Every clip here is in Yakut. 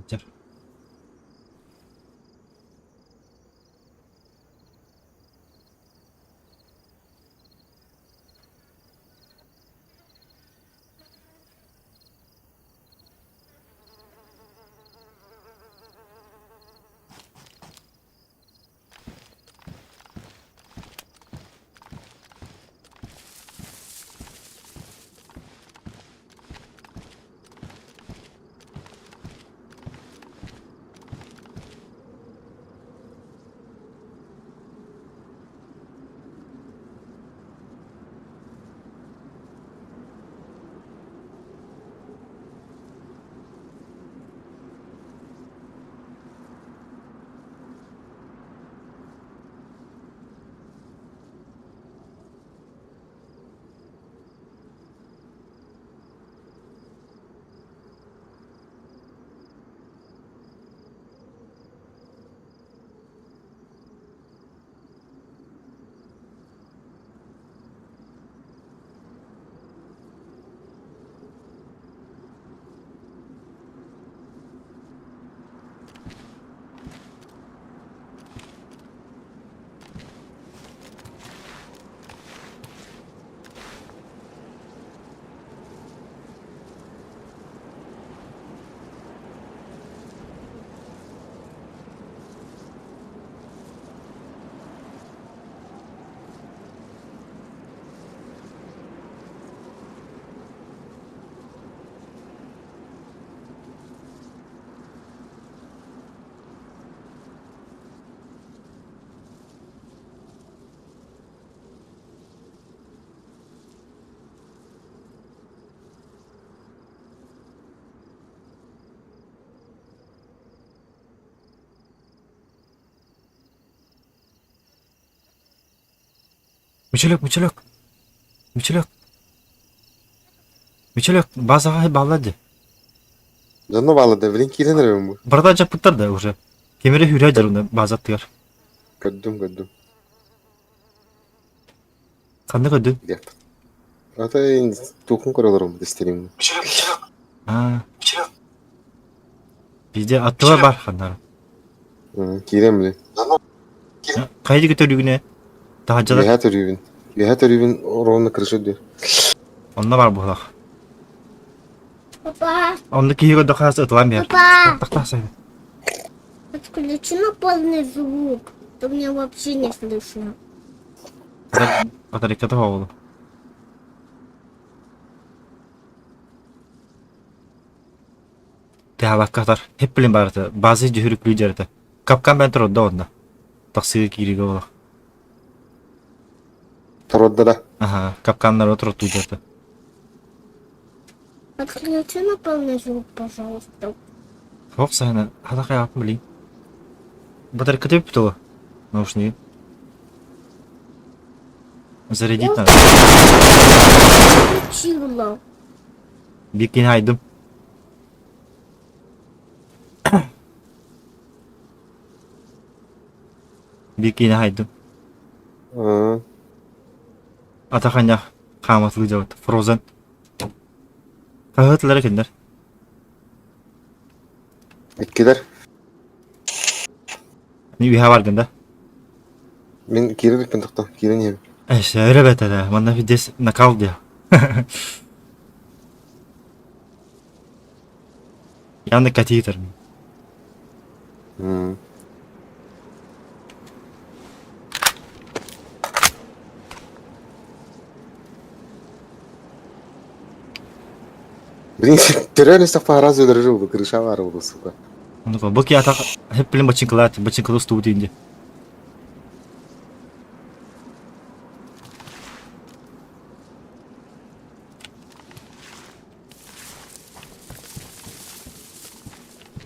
Сылдьар. Мичилек, Мичилек, Мичилек, Мичилек, базаҕа бааллар дии. Дьонно бааллар да, билин киирэн эрэбин бу. Барыта дьаппыттар да уже. Кемере хүрэ дьаруна базаттыгар. Көрдүм, көрдүм. Ханна көрдүн? Диэп. Ата туохун көрө олорум истерим. Аа. Везде аттыга бар ханнара. Киирэн билин. Хайа диэки төрүүгүнэ? Таһырдьалар. Үөһэ төрүүбүн. Үөһэ төрүүбүн ровно крыша диир. Онно бар буолах. Папа. Онно киһи көрдөххө хас ытылан биэр. Папа. Тахтах сайын. Отключи на полный звук. То меня вообще не слышно. Батарейката оҕолу. Тыһаабакка хеп билин барыта база дьүһүрүклүү дьарыта. Капкан бэн турда онно. Тахсыы кииригэ олох. Турда да. Аха, капканнары туруттуу дьарыта. Отключи на полный звук, пожалуйста. Суох сайына хата хайааппын билин. Батарейката бүппүт оло. Наушнигы. Зарядить надо. Включила. Бикин хайдым. Бикини хайдым. Атаханньах хааматылыы дьабыт. Frozen. Хаһыатылара кинилэр. Иккилэр. Үһэ баргын да? Мин киирэн иккин тохто. Киирэн иһэбин. Эше, өрө бэтэ Манна здесь накал диye. Явно катетер. Блин, төрөөн истэхпэ араас өлөрөр буолу, крыша баар буолу, сука. Ну, бу ки атах хеп билин бачинкалаат, бачинкалы устубут инди.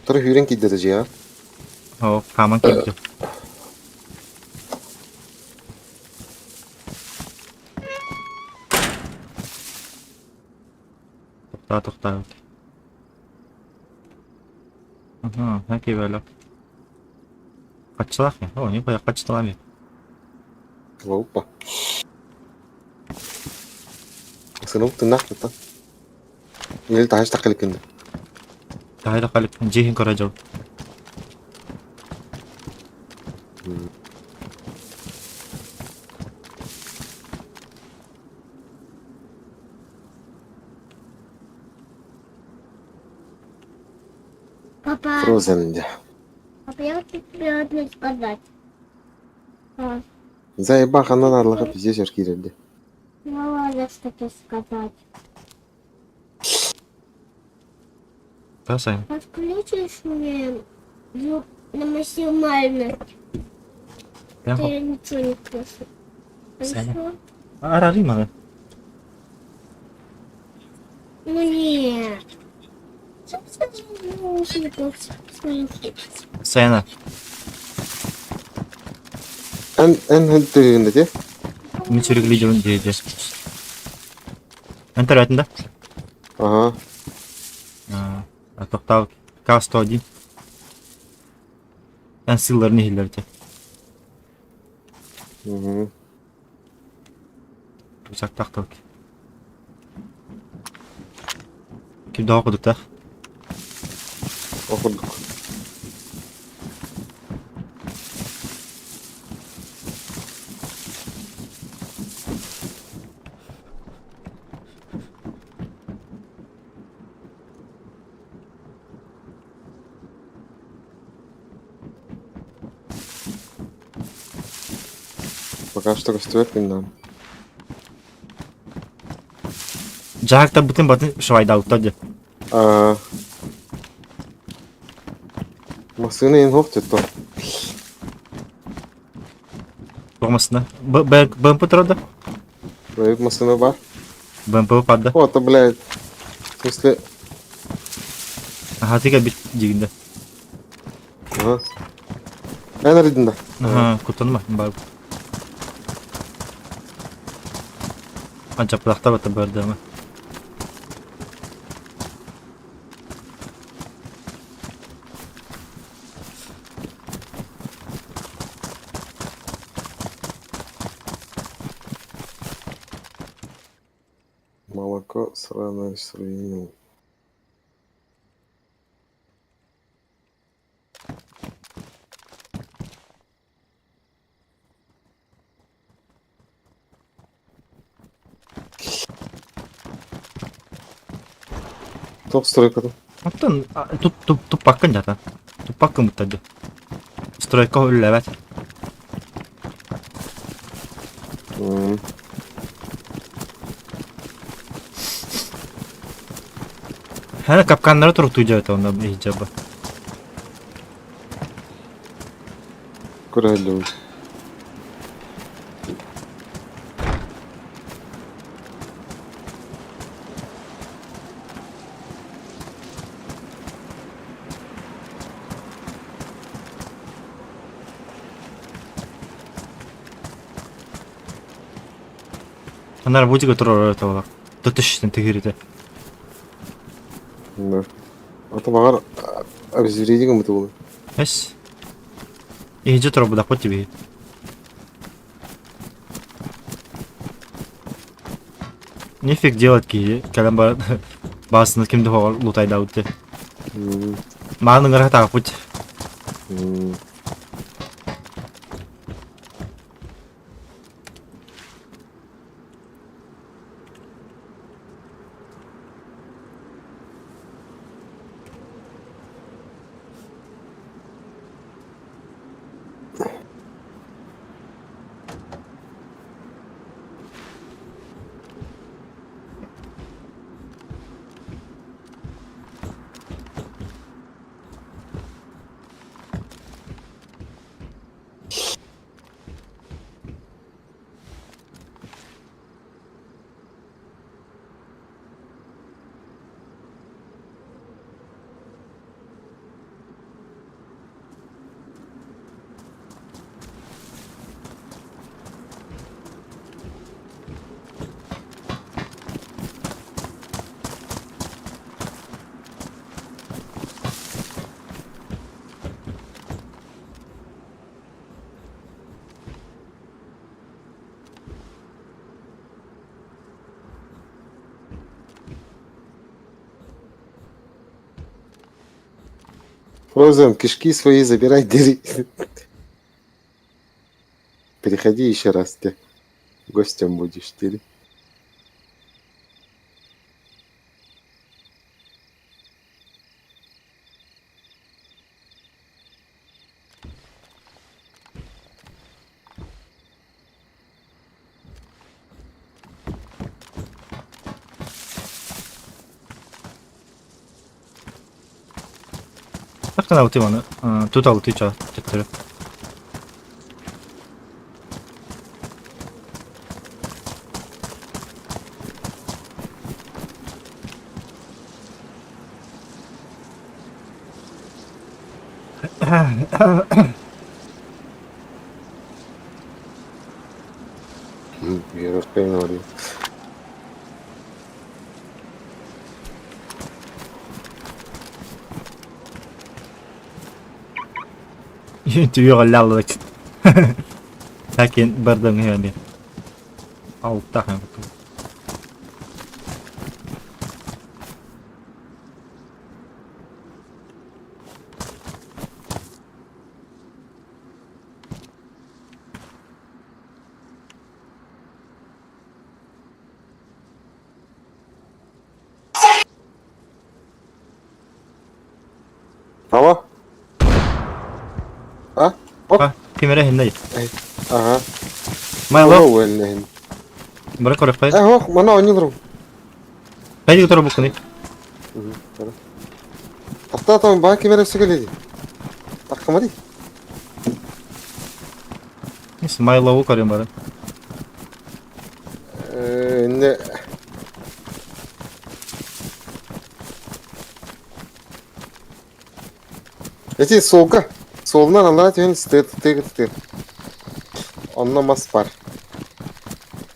Тура сүүрэн киирдэ да дьиэҕэ. Оо, хааман киирдим. Тохтаа, тохтаа. Аха, хаки бэлэх. Хаччылаах я. О, не поя хаччылаах. Опа. Сынып тыннах тыта. Ел таһаш тақылыкында. Таһайда халык дьиэһин көрө дьол. Папа, Frozen дьэ. папа, я хочу тебе одно сказать. А, Заеба ханна наадалаха пиздец өр киирэрди. Ну ладно, что-то сказать. Да, Саня? Подключишь мне звук на максимальность? Я Я ничего не слышу. Саня. Хорошо? Арарый маны. Ну нет. Саяна. Эн эн төлүүгүн дии. Мин сүрүгүлүү дьон дии. Эн төрөөтүн да? Ага. Тоқтау К-101. Эн сылларын иһиллэрти. Угу. Рюкзактаах тыл. Ким да кудуктаах? Ол курдук. Пока что көстүбэт күннээн. Дьаһактар бытын батын швайдаутта дии. Аа Массыына иһин суох дьэ Туох массыына? БМП турар да? Бэйбит массыына бар. БМП падда. О, это, блядь. В смысле... Аха, ты кэлбит диигин да. Ага. Эн арыйдын да? Аха, куттаныма, бар. Анчаппатахтар бата бардама. Молоко сраное сруинил. Туох стройкатын? Оттон туппаккын дьата. Туппаккын буттарды. Стройка үллэбэт. Хана капканнары туруктуу дьэбит онно иһдьэбэ. Көрөллүбүт. Анар бутига турар табалар. Төтөш тегерите. Да. Ата баҕар обезвредить гыммыт буолуо. Эс. Иһдьэ турар будахпыт тибиһи. Нефиг делать киһи кэлэн баран баасына ким да хоҕор лутайдаабыт дии. Маан ыҥыра тааппыт. Фрозен, кишки свои забирай, дери. Переходи еще раз ты. Гостем будешь, дери. Так алтый маны. Тут алтый ча төттөрү. Европейный вариант. Түйөҕөллааллык. Такин бардым иһэми. Алта Алло? А? Оп. Ким эрэ иһиннэй? Ага. Майло. Ол Бары көрөхпөй. Э, ох, мана ойнууларым. Пәйди көтөрө буккуни. Тахта там баа ким эрэ сүгэледи. Тахкамари. Майлову көрүм бары. Э, не. Эти суолга. Суолунан аллара түһэн тыа тыа тыа. Онно мас бар.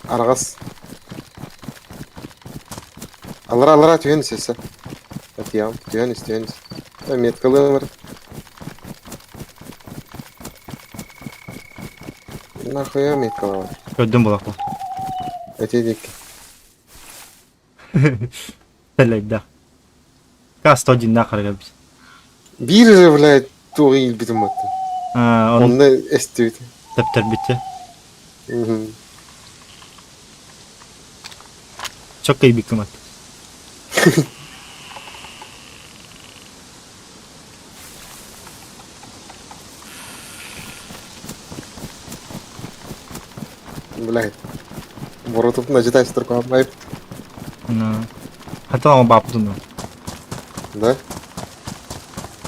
Араҕас. Аллара аллара түһэн ис өссө. Атыям, түһэн ис, түһэн ис. Меткалыам бар. Нахуя меткалаабат? Көрдүм булакла. Эти диэки. Тэлэйдэх. К-101 нахарга бис. Биир эрэ, блядь, туох иилбитим баттым. Он Онно эстибит. тэптэрбитэ. Чокка ибиккымат. Блядь. Воротов нажитайся только обмайп. Хата ама баапытын. Да?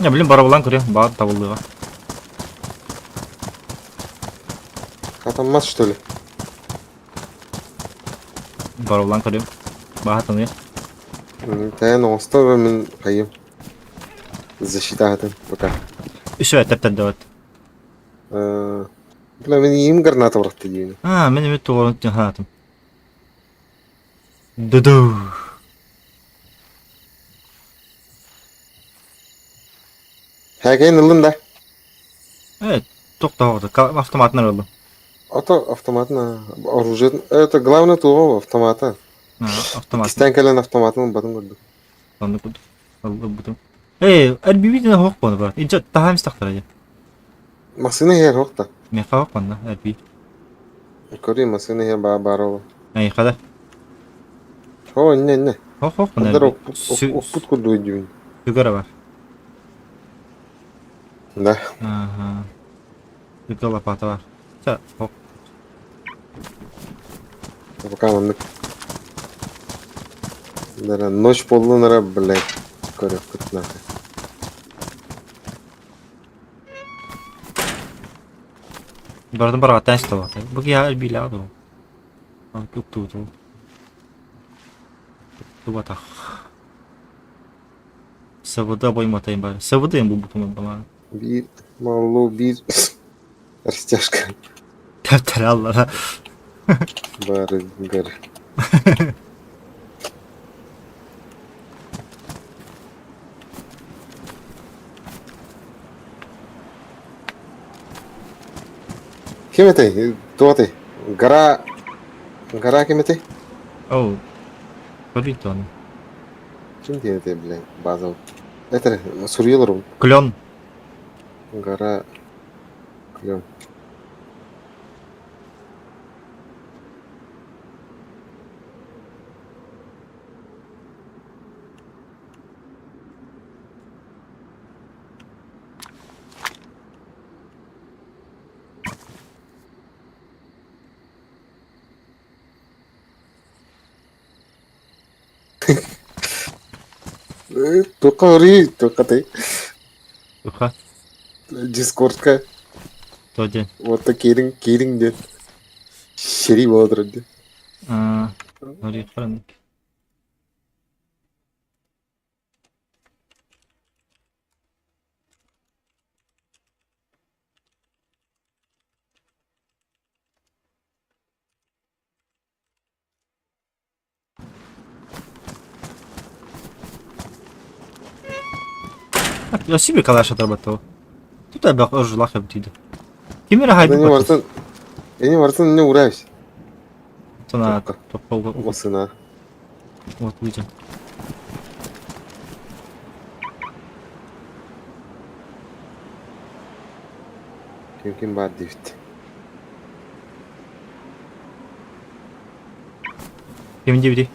Не, блин, барабылан көрө, баар табыллыга. А там мас, что ли? Барабылан көрө. Баатаны. Тэн оҥосто мин хайым. Защита атын пока. Үсө тэптэрдебет. Бля, мин иим граната бырахты диибин. А, мен эми туорун хаатым. Дуду. Хәкәйин ыллын да. Э, тохтоҕото автоматынан ыллым. Ото автоматын оружие. Это главное туоҕа автомата. Автомат. Иккистээн кэлэн автоматын ылбатын көрдүк. Онну курдук. Ылбытым. Эй, эрбибитин хоох буону бар. Инча таһаам истахтара дии. Массыына иһэр хоох да. Миэхэ хоох буонна эрби. Көрүй массыына иһэр баа баар ол. Эйиэхэ да. Оо, инне инне. Хоох хоох буонна Хандар эрби. укпут курдук өйдүүбүн. Сүгэрэ бар. Да. Ага. Сүгэ лопата бар. Ча, хоох. Пока маннык. Нара ночь буоллун блядь. Көрөккүт нахуй. Бардым бараҕаттан истэ Бу киһи эрбиилээх дуо? Уктубутум. Уктубатах. СВД боймотайын бар. СВД им булбутум бама. Биир маллуу биир растяжка Тэптэр аллара. бары гөр. Ким этэй? Туох этэй? Гора... Гора ким этэй? Оу. Көрбүт оны. Ким диэн этэй, блядь, базовый? Это суруйалар Клен. Гора Клен. Туохха өрүү, туохха ты Туха. Дискордка То диэн. уотта киириҥ, киириҥ диэн сэрии буола турар диэн. Аа, Норихаран. Өссө калаш атарбаттау. Тут элбэх оружлах эбит диде. Ким эрэ хайдык Эни барытын эни барытын не урайс. Тона Токка. топполга Осына. вот выйдем. Ким ким бар диэбит. Ким диэбитий?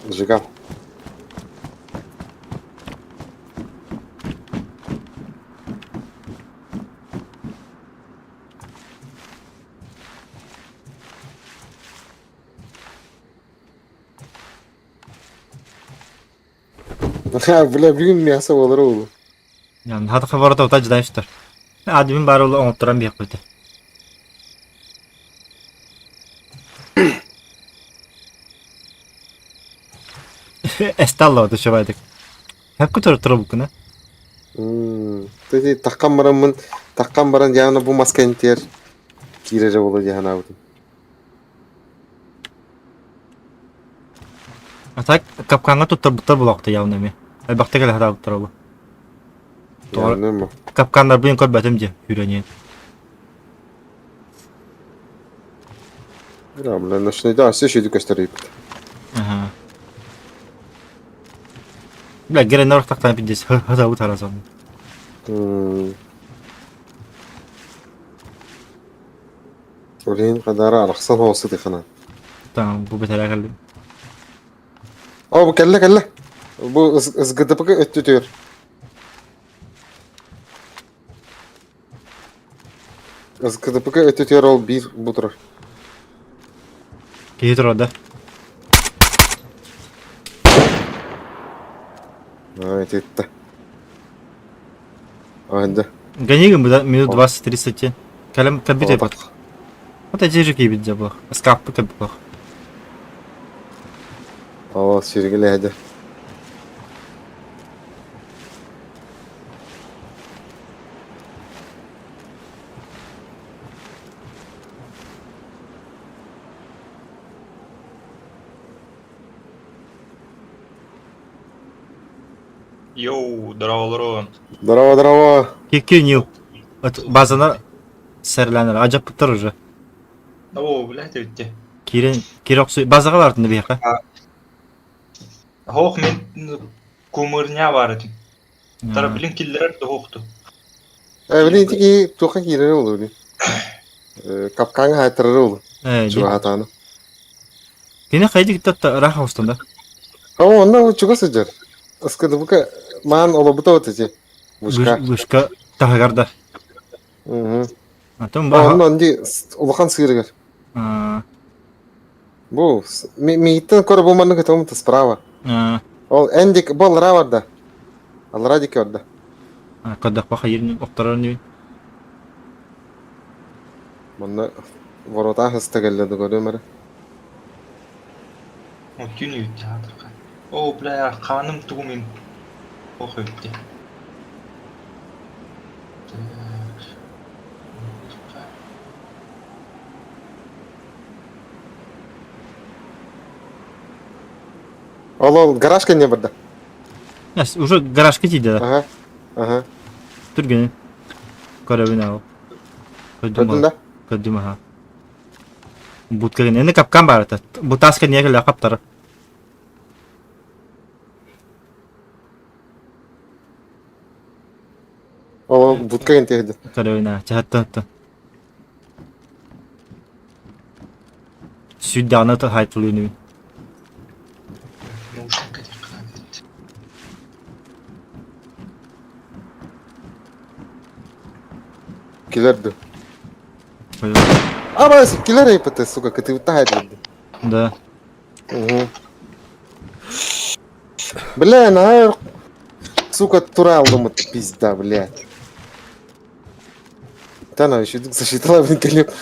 Жигал. Бля, бүгүн мясо буолар уолу. Ян хата хабарата ута ждан штар. Админ бар ол оҥотторон биэхпит. Эсталла душевайдык. Хәп көтөр турабыккына. Ты таккан бараммын, таккан баран явно бу маска интер киирере буолуо дии санаабытым. А так капкаҥҥа туттарбыттар буолуохта явно эмиэ. Элбэхтик элэ сатаабыттар ол. Явно Капканнарбын көрбөтүм дии үүрэнин. Да, бля, ночной все еще көстөр эбит. Ага. Бля, геренер тахтан пиздец. Хатабыт харасон. Олин кадара арахсан хоосу тихана. Там бу бэтэрэ кэллим. О, бу кэллэ кэллэ. Бу СГДП өттүтүөр. СГДП өттүтүөр ол биир бу турар. Киһи турар да? А, ититте. Анда. Гонигин бу да минут 20-30 Кэлэм кэлбит эбит. Вот эти же киибит дьэ буолах. Ыскааппыт кэлбит буолах. Ала сиргилээдэ. Йоу, здорово, Здорово, здорово. Кики Нил. Вот базаны сәрләнер. Ажаппыттар уже. О, блядь, өтте. Кирен кире охсу базаға бардын биһиэхэ. Хоох мен кумырня бар этим. Тара билин киллерер да хоохту. Э, блин, тики туха киирэр ол блин. Капкаҥа хаайтарар ол. Э, Чугаһатааны. Кини хайдик татта ыраах оҕустун да? О, онно чугас сылдьар. СКДБ маан олобута вот эти. Вышка. Вышка таһыгар да. Мгм. Атын баха. Онно онди улахан сыырыгар. Бу мииттен көр бу маннык этому справа. Ол эндик бу аллара барда. Аллара диэки барда. Көрдөхпө хайыр охторор ньү. Манна ворота хаста кэллэ көрүм эрэ. Күн үтте хатырка. О, бля, ханым тугум ох өтте. Ол ол гараж кэннэ барда. Уже гаражка тиийдэ да. Ага. Ага. Түргэнин. Көрөбүн ол. Көрдүм Көрдүн да? Көрдүм аха. Будка гэн. Эни капкан баар этэ. Бу тааска ньиэ кэлэ хаптара. Ол будка кентиһди. Көрөбүн чаһаттан оттон. Сүүрдэҕинэ хайтылыын Наушник этих надо. Килер ду. Абас килер айпыты, сука, кытыбытта хайдырды. Да. Угу. Бля, на сука, тураллым это пизда, блядь. Да, она еще засчитала, блин, коллег.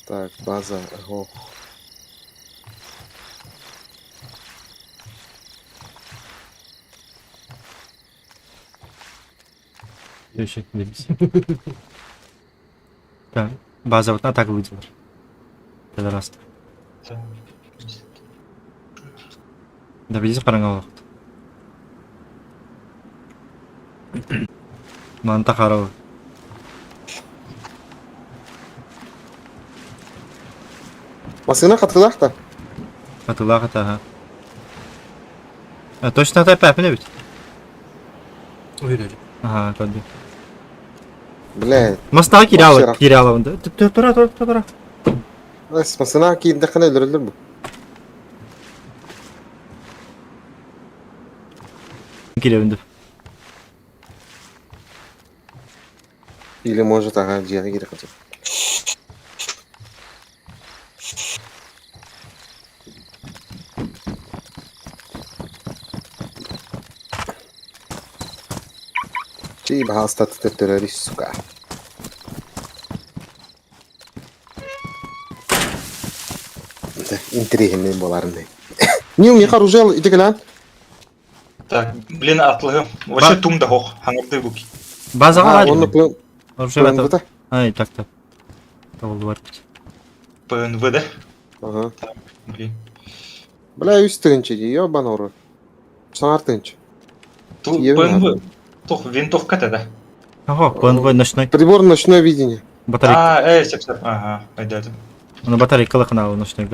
Так, база, ого. Еще видите. Так, база вот так выделишь. Пидораст. Да видите хараҥа Манта харабы. Массыына хатылаах да? Хатылаах это ага. А, точно это папин ведь? Уверен. Ага, көрдүм. Бля, Мастаға кирялы, Вообще кирялы. Тура, тура, тура. массыына киирдэххинэ өлөрөллөр бу. Киребин Или может, ага, дьиэҕэ киирэ хотел. Чий баһаста төттөрөр сука. Интриһинэй буоларын. Не, у меня оружие итигилэн. Так, блин, атлыгым. Вообще тум да хох, хаңырды буки. Базаға Оны Оружие ПНВ-та. Ай, так-то. Табылды бар. ПНВ, да? Ага. Блин. Бля, үс тыгынчы, ебан уру. Саңар тыгынчы. Ту Ебан. ПНВ. Тох, винтовка тогда. Ого, ПНВ ночной Прибор ночное видение. батарейка. А, эй, сеп, сеп. Ага, айдадым. Ну, батарейка лахнала ночной.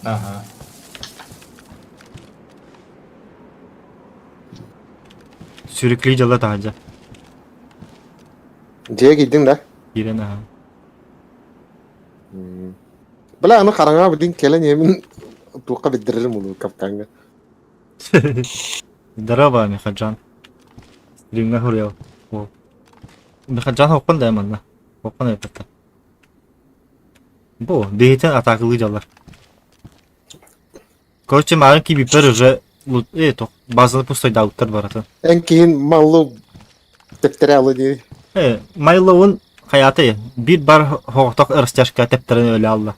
Ага. Сүрүкли дьала таһырдьа. Дьиэ киирдиҥ да? Киирэн аһа. Бля, аны хараҥа билин кэлэн иһэмин туохха биллэрэрим улуу капкаҥҥа. Здорово, Михаджан. Стримҥа суруйабын. О. Михаджан хоппун да манна. Хоппун эппэттэр. Бу, биһитин атаакылыы дьаллар. Короче, маған кибипер уже э, тох, базаны пустойдаабыттар баратын. Эн киһин маллы тэптэрэ алы дии. Э, Майлоун хайаты биир бар хоҕотох растяжка тэптэрин өлө алла.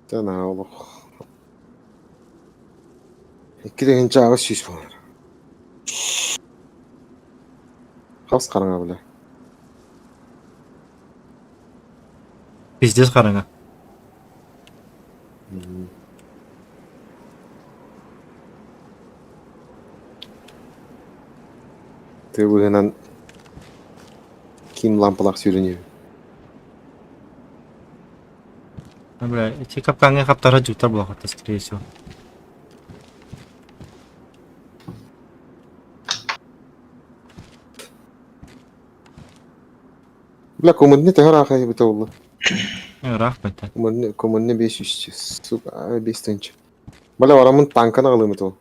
Тана олох. Икки тыһыынча аҕыс сүүс буолар. Хас хараҥа бile. Пиздец хараҥа. Тыы быһынан ким лампалаах сүүрүнүү. Бля, эти капкаҥҥа хаптара дьуктар буолахата, скорее всего. Бля, коммунни төһөр аахай эбитэ буолла. Ыраах бэттэ. Коммунни, коммунни 500, сука, 5 тыһыынча. Бля, бараммын танканы аҕалыам этэ ол.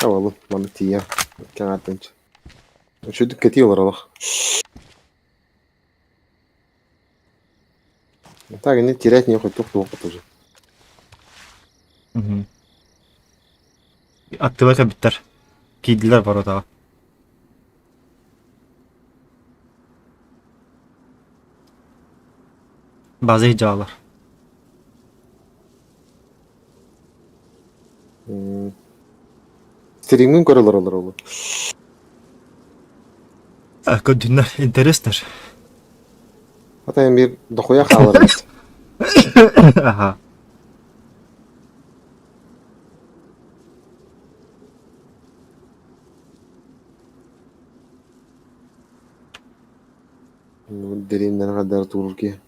Оҕолум, маны тиийэ. Кэҥэр тыһыынча. Үчүгдүк кэтии олоролох. Так, не терять не хоть туох тоже. Аттыга кэлбиттэр. Киирдилэр воротаҕа. База дьаалар. Стримҥин көрө олороллор ол. Көрдүннэр, интереснэр. Ата биир дохуя хаалар эбит. Аха. Дэриэбинэни хардары тууруур киһи.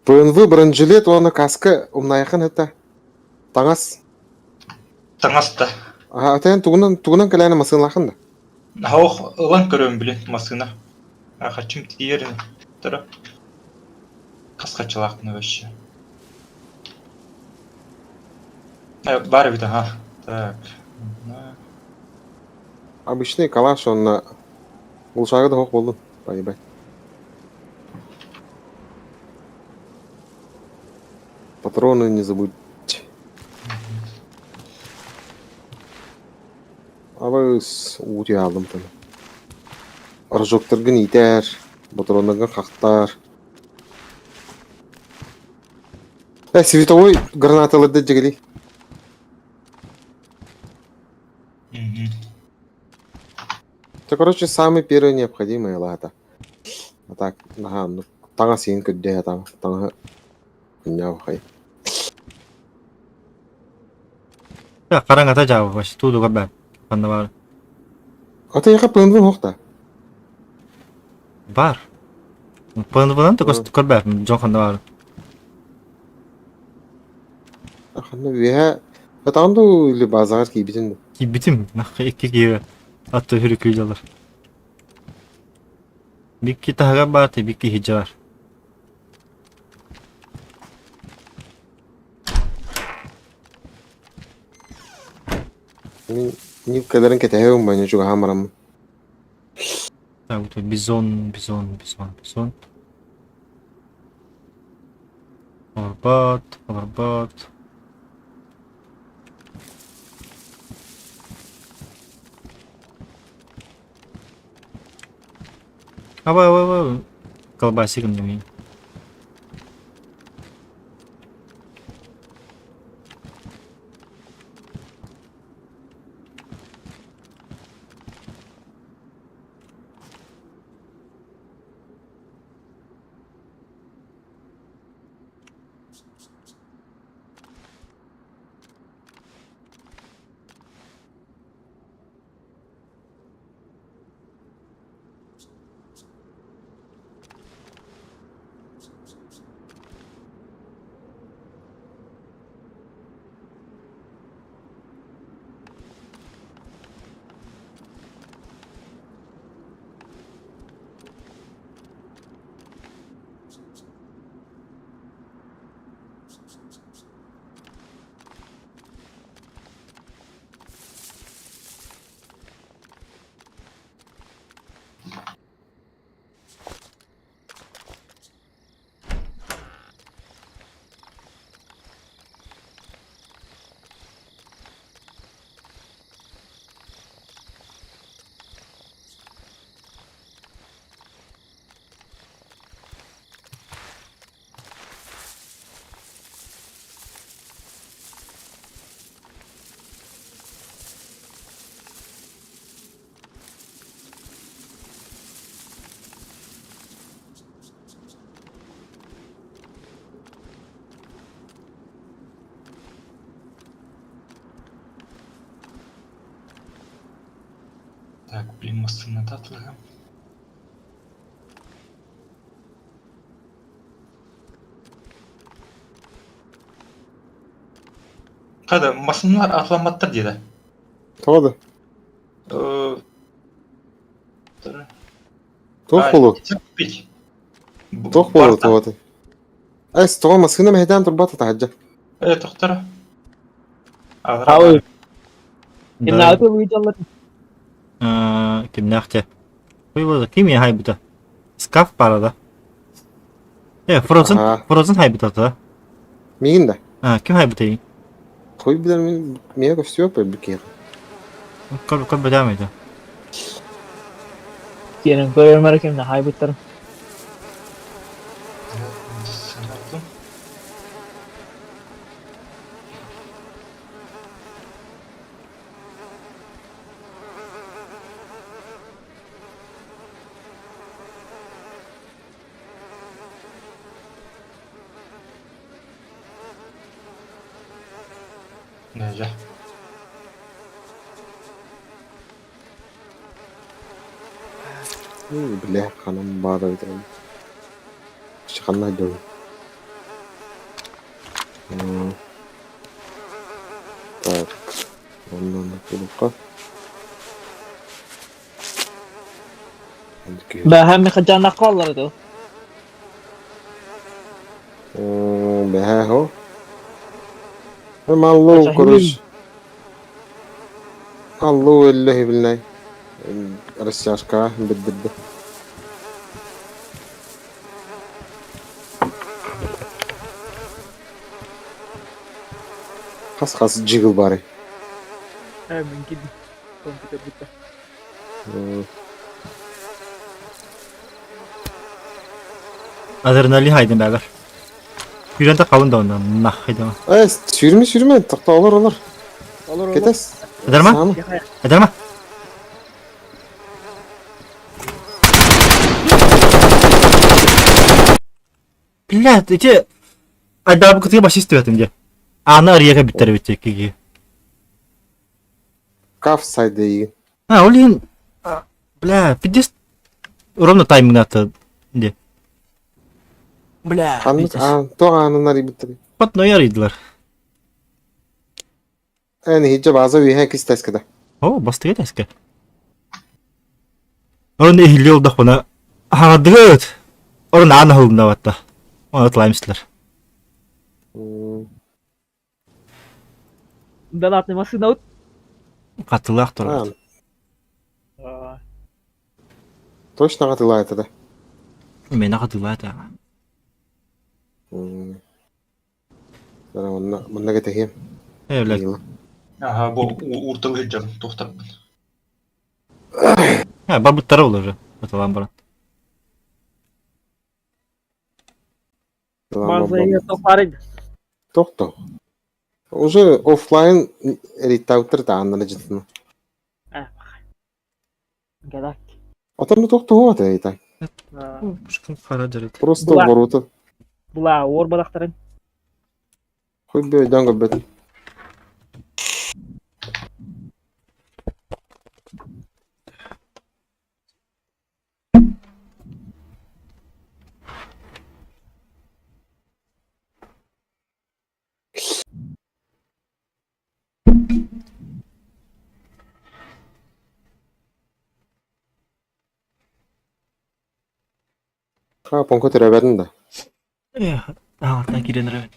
ПНВ бронежилет уонна каска умнаайаххын һыта. Таҥас. Таҥас да. Аһа, атайан тугунан тугунан кэлээнэ массыыналааххын да? Ох, ылан көрөм билин массыына. Хаччым тиийэр ини. Хас хаччылаахпын вообще. Баар эбит аха. Так. Обычный калаш онно улушаага да суох буоллун. Поебать. Патроны не забудь. Абыс уу алдым таны. Рожоктаргын иитээр, патроннаргын хахтаар. Э, световой гранаталарды дьигили. Это, короче, самый первый необходимый лата. А так, наһаа оннук таҥас иһин көрдөһө таҥаһы хай. Хараҥата дьаабы туудуга баар. Ханна баар? Ата яха ПНВ суох Баар. ПНВ-нан да көрбөппүн дьон ханна баар. Ханна үөһэ Атаҕын дуу или базаҕар киирбитин дуу? Киирбитим. Икки киһи атты хүрүкүйдалар. Бикки таһыгар баар, бикки иһирдьэ бар. Мин нивкаларын кэтэһэбин баня чугаһаан бараммын. Так, вот бизон, бизон, бизон, бизон. Олорбот, олорбот. Абай, абай, абай. Колбасик мне. Так, блин, массыыната атылыһым. Хада, массыыналар атыламматтар диэтэ. Тоҕо да? Туох буолуо? Туох буолуо тоҕо Эс, тоҕо массыына мэһэйдээн турбата таһырдьа. Э, тохторо. Ау. Кимнээҕи выйдаллар? Кимнээх те? Ким я хайбыта? Скаф бара да. Э, Frozen, Frozen хайбыта да. Миигин да. А, ким хайбытай? Хуй билэр мин миэхэ көстүө бу киһи. Көр көр бөдөм это. Киэрэн көрөрмөр кимнэ хайбыттар. Нельзя. Бля, ханан баар эбит Ханна дьон. Так, онно кулукка. Бэһэ Михаджанахха оллар дуу? Бэһэ хо. Маллуу короче. Аллуу өллө билнай. Растяжка бирдирди. Хас-хас джигл бары. Э, мин кидим. Компьютер бутта. Адреналин хайдын бәгір. Күйрен та қалын да онда нах хайдама. Э, сүүрүмэ сүүрүмэ, тохто олор олор. Олор олор. Кетес. Эдерма? Сааны. Эдерма? Блядь, эти Айдаабы кытыга баш истибэтим дии. Ааны арыйака бүттэр эбит киги. Каф сайды игин. А, ол иһин бля, пиздец ровно таймингната дии. Бля, Ханнык аан, туох аанын арыйбыттар. Патной арыйдылар. Эн иһирдьэ бааза үөһэ кистэскэ О, бастыга тэскэ. Орон иһиллии олдохпуна хаҥардыгыт. Орон аан аһылынна батта. Оны тылаймыстылар. Донатный массыына ут. Хатылаах турар. Точно хатылаата да. Мені хатылаата. Манна манна кэтэһиэм. Э, блядь. Аха, бу ууртал сылдьабын, туохтарбын. Ха, барбыттара ол уже. Аталаан баран. База тохпарыг. Тохто. Уже офлайн риттаутер тааннара жытына. Гадак. Отон тохто хуата рита. Пушкин хара жарит. Просто ворота. Була ор балактарын. Хоть бы өйдөөн көрбөтүм. Ха, понко төрөбөтүн да. Э, аҕартан киирэн эрэбин.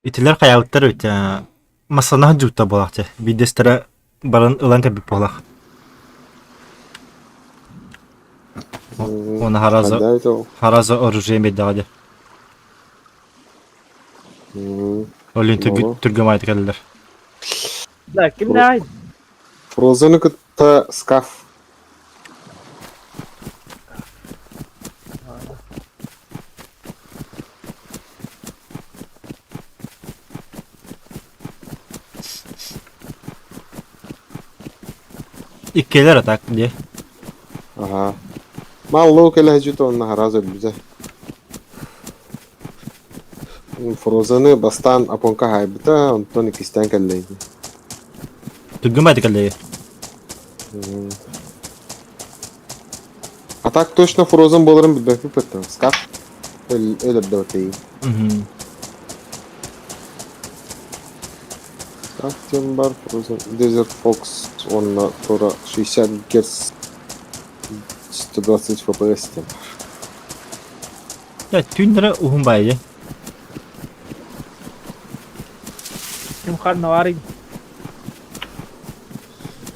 Итилэр хайаабыттар эбит массанаһын дьуута буолаахчы биирдэстэрэ баран ылан кэлбит буолаах. Уонна хараза хараза оружие биэрдэҕэ дии. Ол иһин түргэн баайдык кэллилэр. Да, кимнээй? Фрозены кытта скаф. Иккилэр атак дии. Аха. Маллоо кэлэ сдьыт уонна араас өлбүтэ. Фрозены бастаан Апонка хаайбыта, онтон иккистээн кэллэйдэ. Түргэн баайдык кэллэйи. А так точно Фрозен буоларын билбэппит быттым. Скаф өлөрдөбөтөйүн. Скаф диэн бар Frozen Desert Fox уонна тура 60 Гц 120 FPS диэн бар. Дьэ, түүннэрэ уһун баайы. Ким ханна баарый?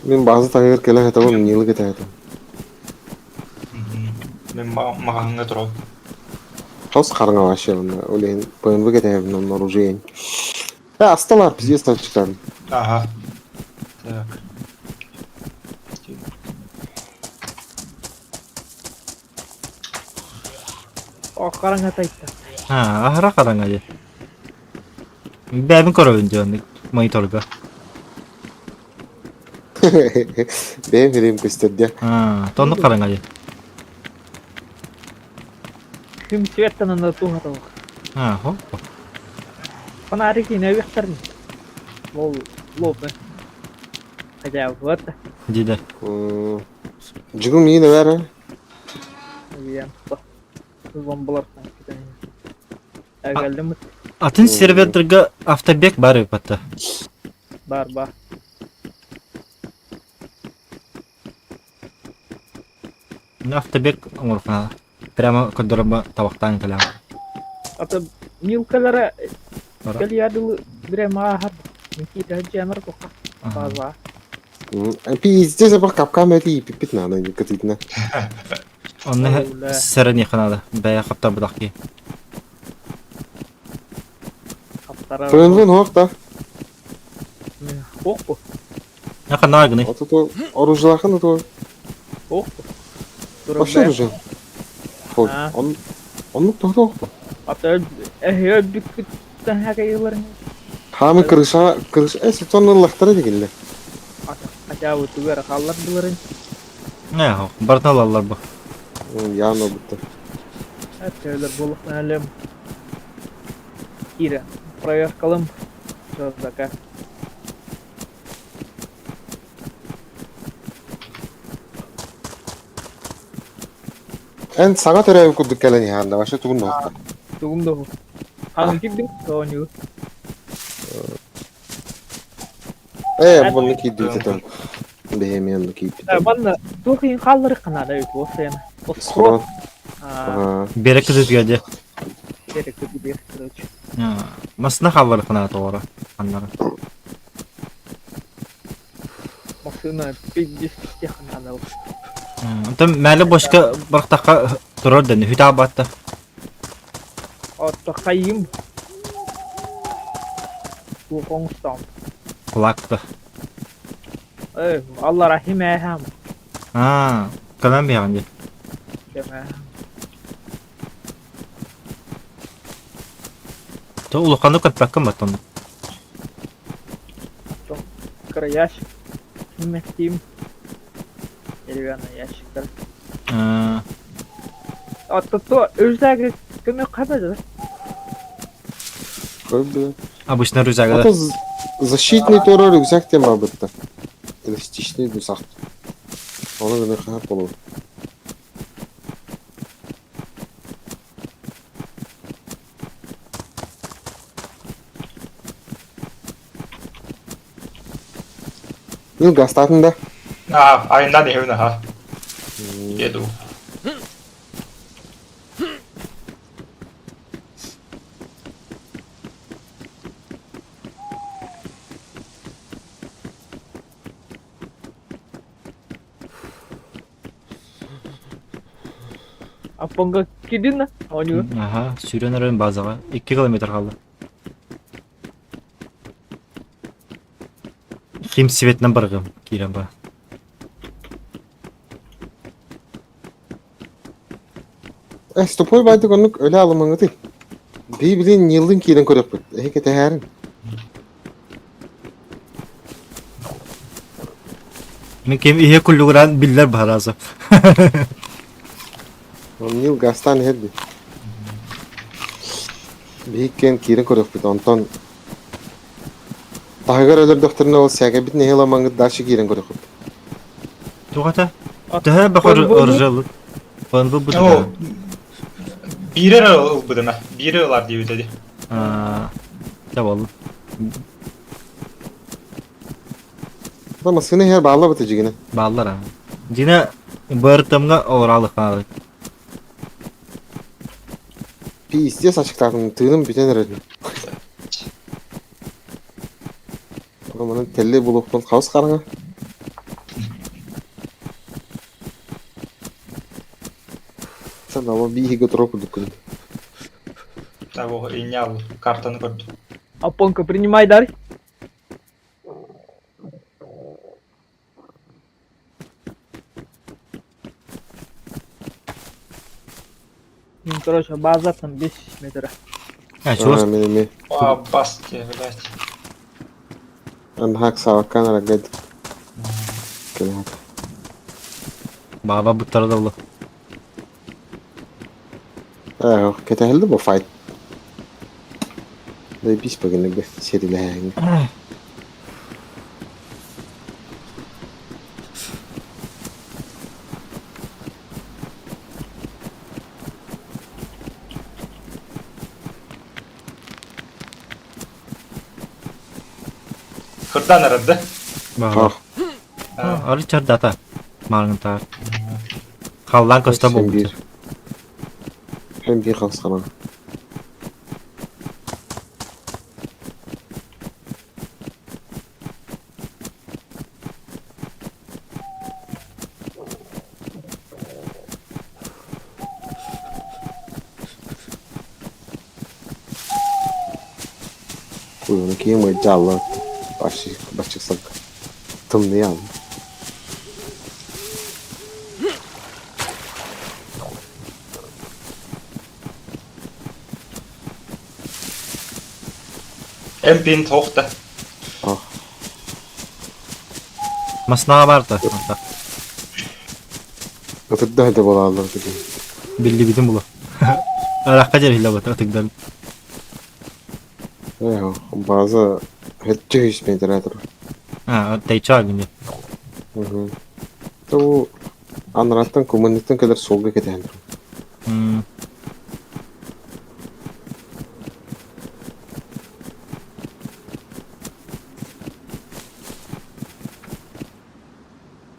Мин бааза таһыгар кэлэ сатабын, Нилы кэтэһэтим. Мин маҕаһыҥҥа турабын. Хос хараҥа вообще онно. Ол иһин ПНВ кэтэһэбин онно оружие. Э, асталар, пиздец тачкаларын. Ага. Так. О, хараҥа тайта. А, аһара хараҥа дии. Бэйэбин көрөбүн дии оннук мониторга. Бэйэм ириим көстөр диэ. А, тоннук хараҥа дии. Күн светтан аны туһатылых. А, хоп. Фонарик инэбихтэрин. Ол лопны. Хотя вот. Диде. Дьүгүм миин эбэр. Уйан. Зомбалартан китен. Әгәлдем. Атын сервердерге автобек бар эбит. Бар бар. Автобек оҥороххуна прямо көрдөрөммө табахтаан кэлэҕин. Ата милкалара кэлиядылы бире маахар Никита дьиэмэр куха база. Пиздец, апа капкан эти пипит надо, кытытына. Онно сэрэниэххэ наада. Бэйэ хаптарбатах киһи. Френлин хуох да? Хуох бу. Ханаа гыный? Ото оружиелаахын ото. Хуох бу. Вообще оружие. Хой, он оннук тоһто охто. Ата эһиэ бүккүттэн хакайыларын. Хаамы крыша крыша э сотон ыллахтара дигилле. Хотя бы тугар халлардыларын. Не, барытын алаллар бу. Явно бутта. Әткәйләр булып әлем. Кире. Проверкалым. Заказ. Эн саҥа төрөөбүт курдук кэлэн иһэҕин да вообще тугун да Тугум да Ханна кирдиҥ оонньуу. Ээ, манна киирдибит этим. Бэйэм онно киирбит. Манна туох иһин хаалларыахха наада эбит уопсайына. Схрон. Берек кызытыга дьэ. Берек кызытыга, короче. Масына хаалларыахха наада тоҕоро. Ханнара. Массыына пиздец кистиэххэ наада. Онтон мээлэ бочка барахтахха турар дэнни хүтэ абатта. Отто хайым. Туох оҥостом. Кулакта. Эй, Алла рахим эһэм. Аа, кэлэн биһэҕин дии. Кэмэ. То улаханнык көппөккүн баттан. Оттон кыра ящик. Киммэттиим. Деревянный ящиктар. Аа, Отто то рюкзак көмө хабар да. Көрдө. обычно рюкзагы Ата защитный тура рюкзак тем бабытта. Эластичный дусах. Оны гына хап болу. Ну, гастатын да. А, айынан иһэбин аха. Еду. Аппонга кирдин да оонньуу. Аха, сүүрэн эрэн базаҕа 2 километр хаалла. Ким светинэн барыгым киирэн ба. Э, стопой баайдык оннук өлө алымаҥытый. Бии билин ньыллын киирэн көрүөхпүт. Эһи кэтэһээрин. Мин ким иһэ куллугураан биллэр баһарааса. Нил гастаан иһэр дии. Биһиккэн киирэн көрүөхпүт. Онтон таһыгар өлөрдөхтөрүнэ ол сээкэбит нэһиилэ ыламмаҥҥыт дальше киирэн көрүөхпүт. Туох этэ? Төһө бөхөр оржалыт? ФНБ бу Оо, биири эрэ ылбытым ээ. Биири ылар диэбитэ дии. Чэ буолла. Да массыына иһэр баалла быта дьигинэ. Бааллар аа. Дьинэ БРТМ-га олораалык Пиздец ачыктаатым, тыыным бүтэн эрэр. Манан тэллэй булуохпун хаус хараҥа. Санаба бииһигэ турар курдуккун. Того инял картаны көрдүм. Аппонка принимай дар. Короче, базаттан 5 метр. А, чугас А, мин эмиэ. А, бас тебе, блядь. Анхак саваккан арагад. Кэлэһэт. баба буттара да була. Ээ, кэтэһэллэ бу файт. Заебись погнали сирилэһээҥҥэ. Кырдан эрэрдэ. Баба. Ах, Ары чардата. Маарыҥтаар. Халлаан көстө Син буолбут. биир. Һин биир халысханан. Куйуну киһи мыдьаалла баччык тымныйан. Эмпин тоохта. Ах, Маснаға барда. ытырда да буолааллар дии. Биллибитин булу. Араққа жер хилла бата ытыгдан. Ээ, база хэччи метр. А, тайча гүнде. Мгм. Ту анараттан куманныттан кэлэр суолга кэтэһэн турар.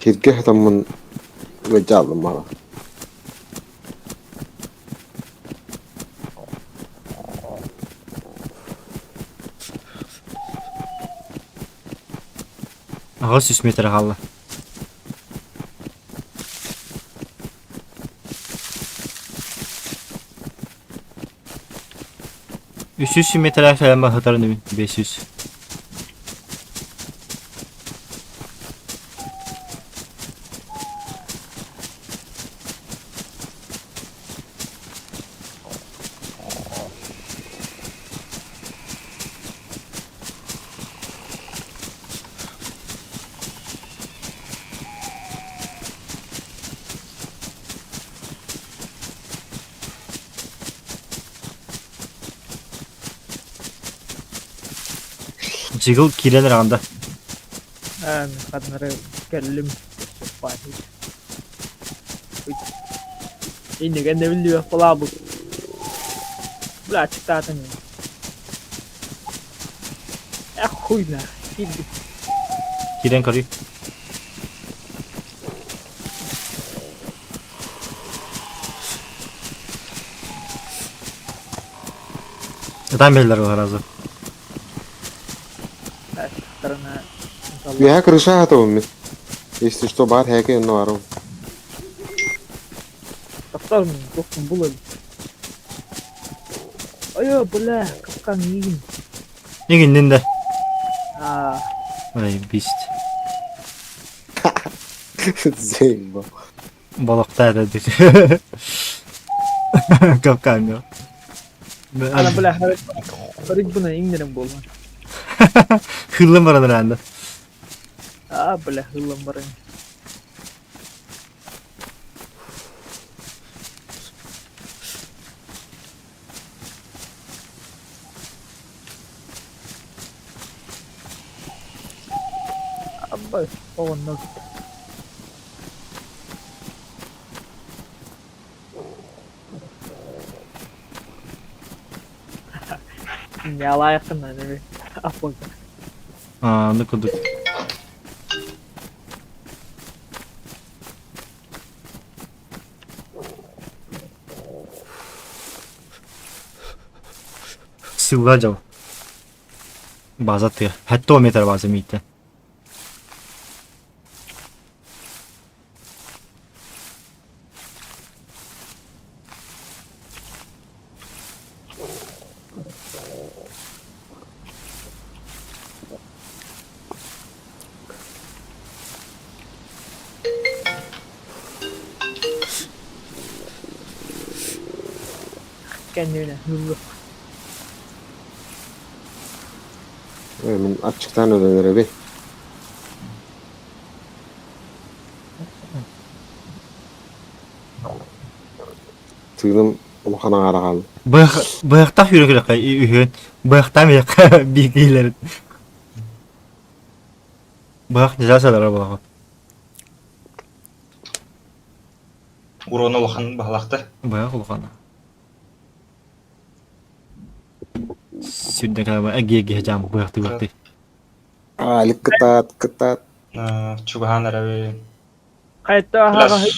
Сиргэ хатаммын ыалдьааллым маҕа. 800 метр хаалла. 300 метр кэлэн баһытарын үбүн 500. Жигыл киирэн анда. Ээ, мин ханнары кэллим. Иннигэн да биллибэт балаабыт. Бля, аччыктаатым. Эх, хуй на. Киирдим. Киирэн көрүй. Ытан бэллэр сразу. Аччыктарына Үөһэ крыша хатабын мин. Если что, баар һээкэ онно барабын. Тохтор мин, туохпун булан. Айо, бля, капкан миигин. Игиннин да. Аа, Ай, бист. Заебал. Балыкта это Капкан. ана бля, харык буна иҥнэрин буолла. Хыллым баран анда. Аа, бля, хыллан баран. Абба, оҕоннор. Ньалаайаххын эми аппака. А, ну кудук. Сылла жау. База тыа. Хәтто метр база мийтен. Кэннибинэ ыллык. Э, мин аччыктаан өлөн эрэбин. Тыыным улахан аҥаара хаалла. Быһахтаах үүрэ күрэххэ үһүөн. Быһахтаан биһиэхэ биирдиилэрин. Быһах нельзя садара буолаҕын. Урона улахан баһылахта. Быһах улахана. Сүрдэ кэлэ эгиэ жаам быһахты быһахты. Алик кытаат, кытаат. Чугаһаан эрэбин. Хайта Бля, аһаҕаһы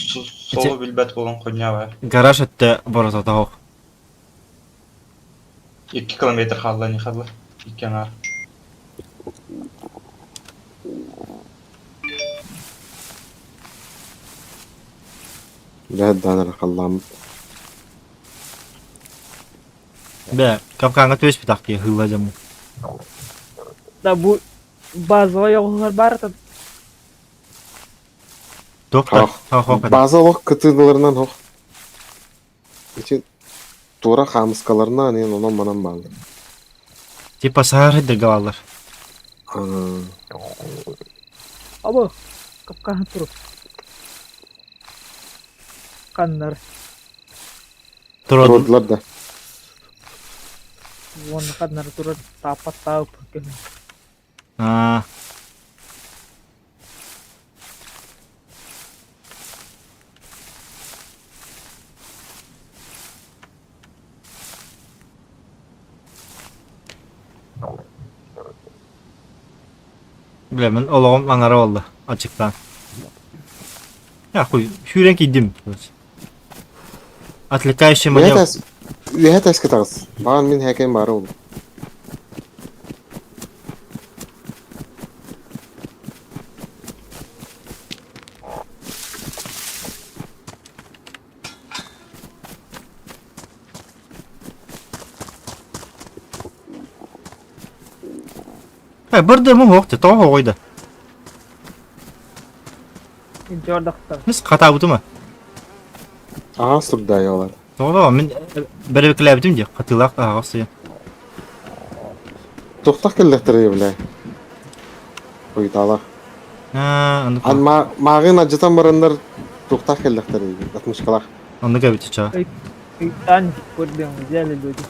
суолу билбэт буолан хонньаабай. Гараж өттө борототоох. 2 километр хаалла не хаалла. Икки аҥаар. Дьэ, даанар халлааммыт. Бэ, капкаҥҥа түбэспитах киһи хыылла дьаммыт. Да бу базовай оҕуһугар баар этэ. Туох да, Хох. База олох кытыыларынан хох. Ити туора хаамыскаларынан эн онон-манан бааллар. Типа саарыдырга бааллар. Абы, капкаһын туруп. Ханнар. Турдулар да. Уонна ханнар турар тааппат таап көмө. Аа. Билэмин олоҕум аҥара буолла аччыктаан. Я хуй, сүүрэн киирдим. Отвлекающий маневр. Үөһэ таска таҕыс. Баҕар мин һээкэйим баара буолуо. Э, бырдымым суох дии, тоҕо хоҕуй да? Мис хатаабытым а. Аҕаас турдаайалар. Тоҕо мин бэрэбикэлээбитим дии, хатыылаах аһаҕас сыйан. Туохтах кэллэхтэрэй бля? Хуйтаалах. Аа, оннук. Ан мааҕын адьатан бараннар туохтах кэллэхтэрэй отмычкалаах. Оннук эбит чаа. Ыйтан көрдүм, взяли люди.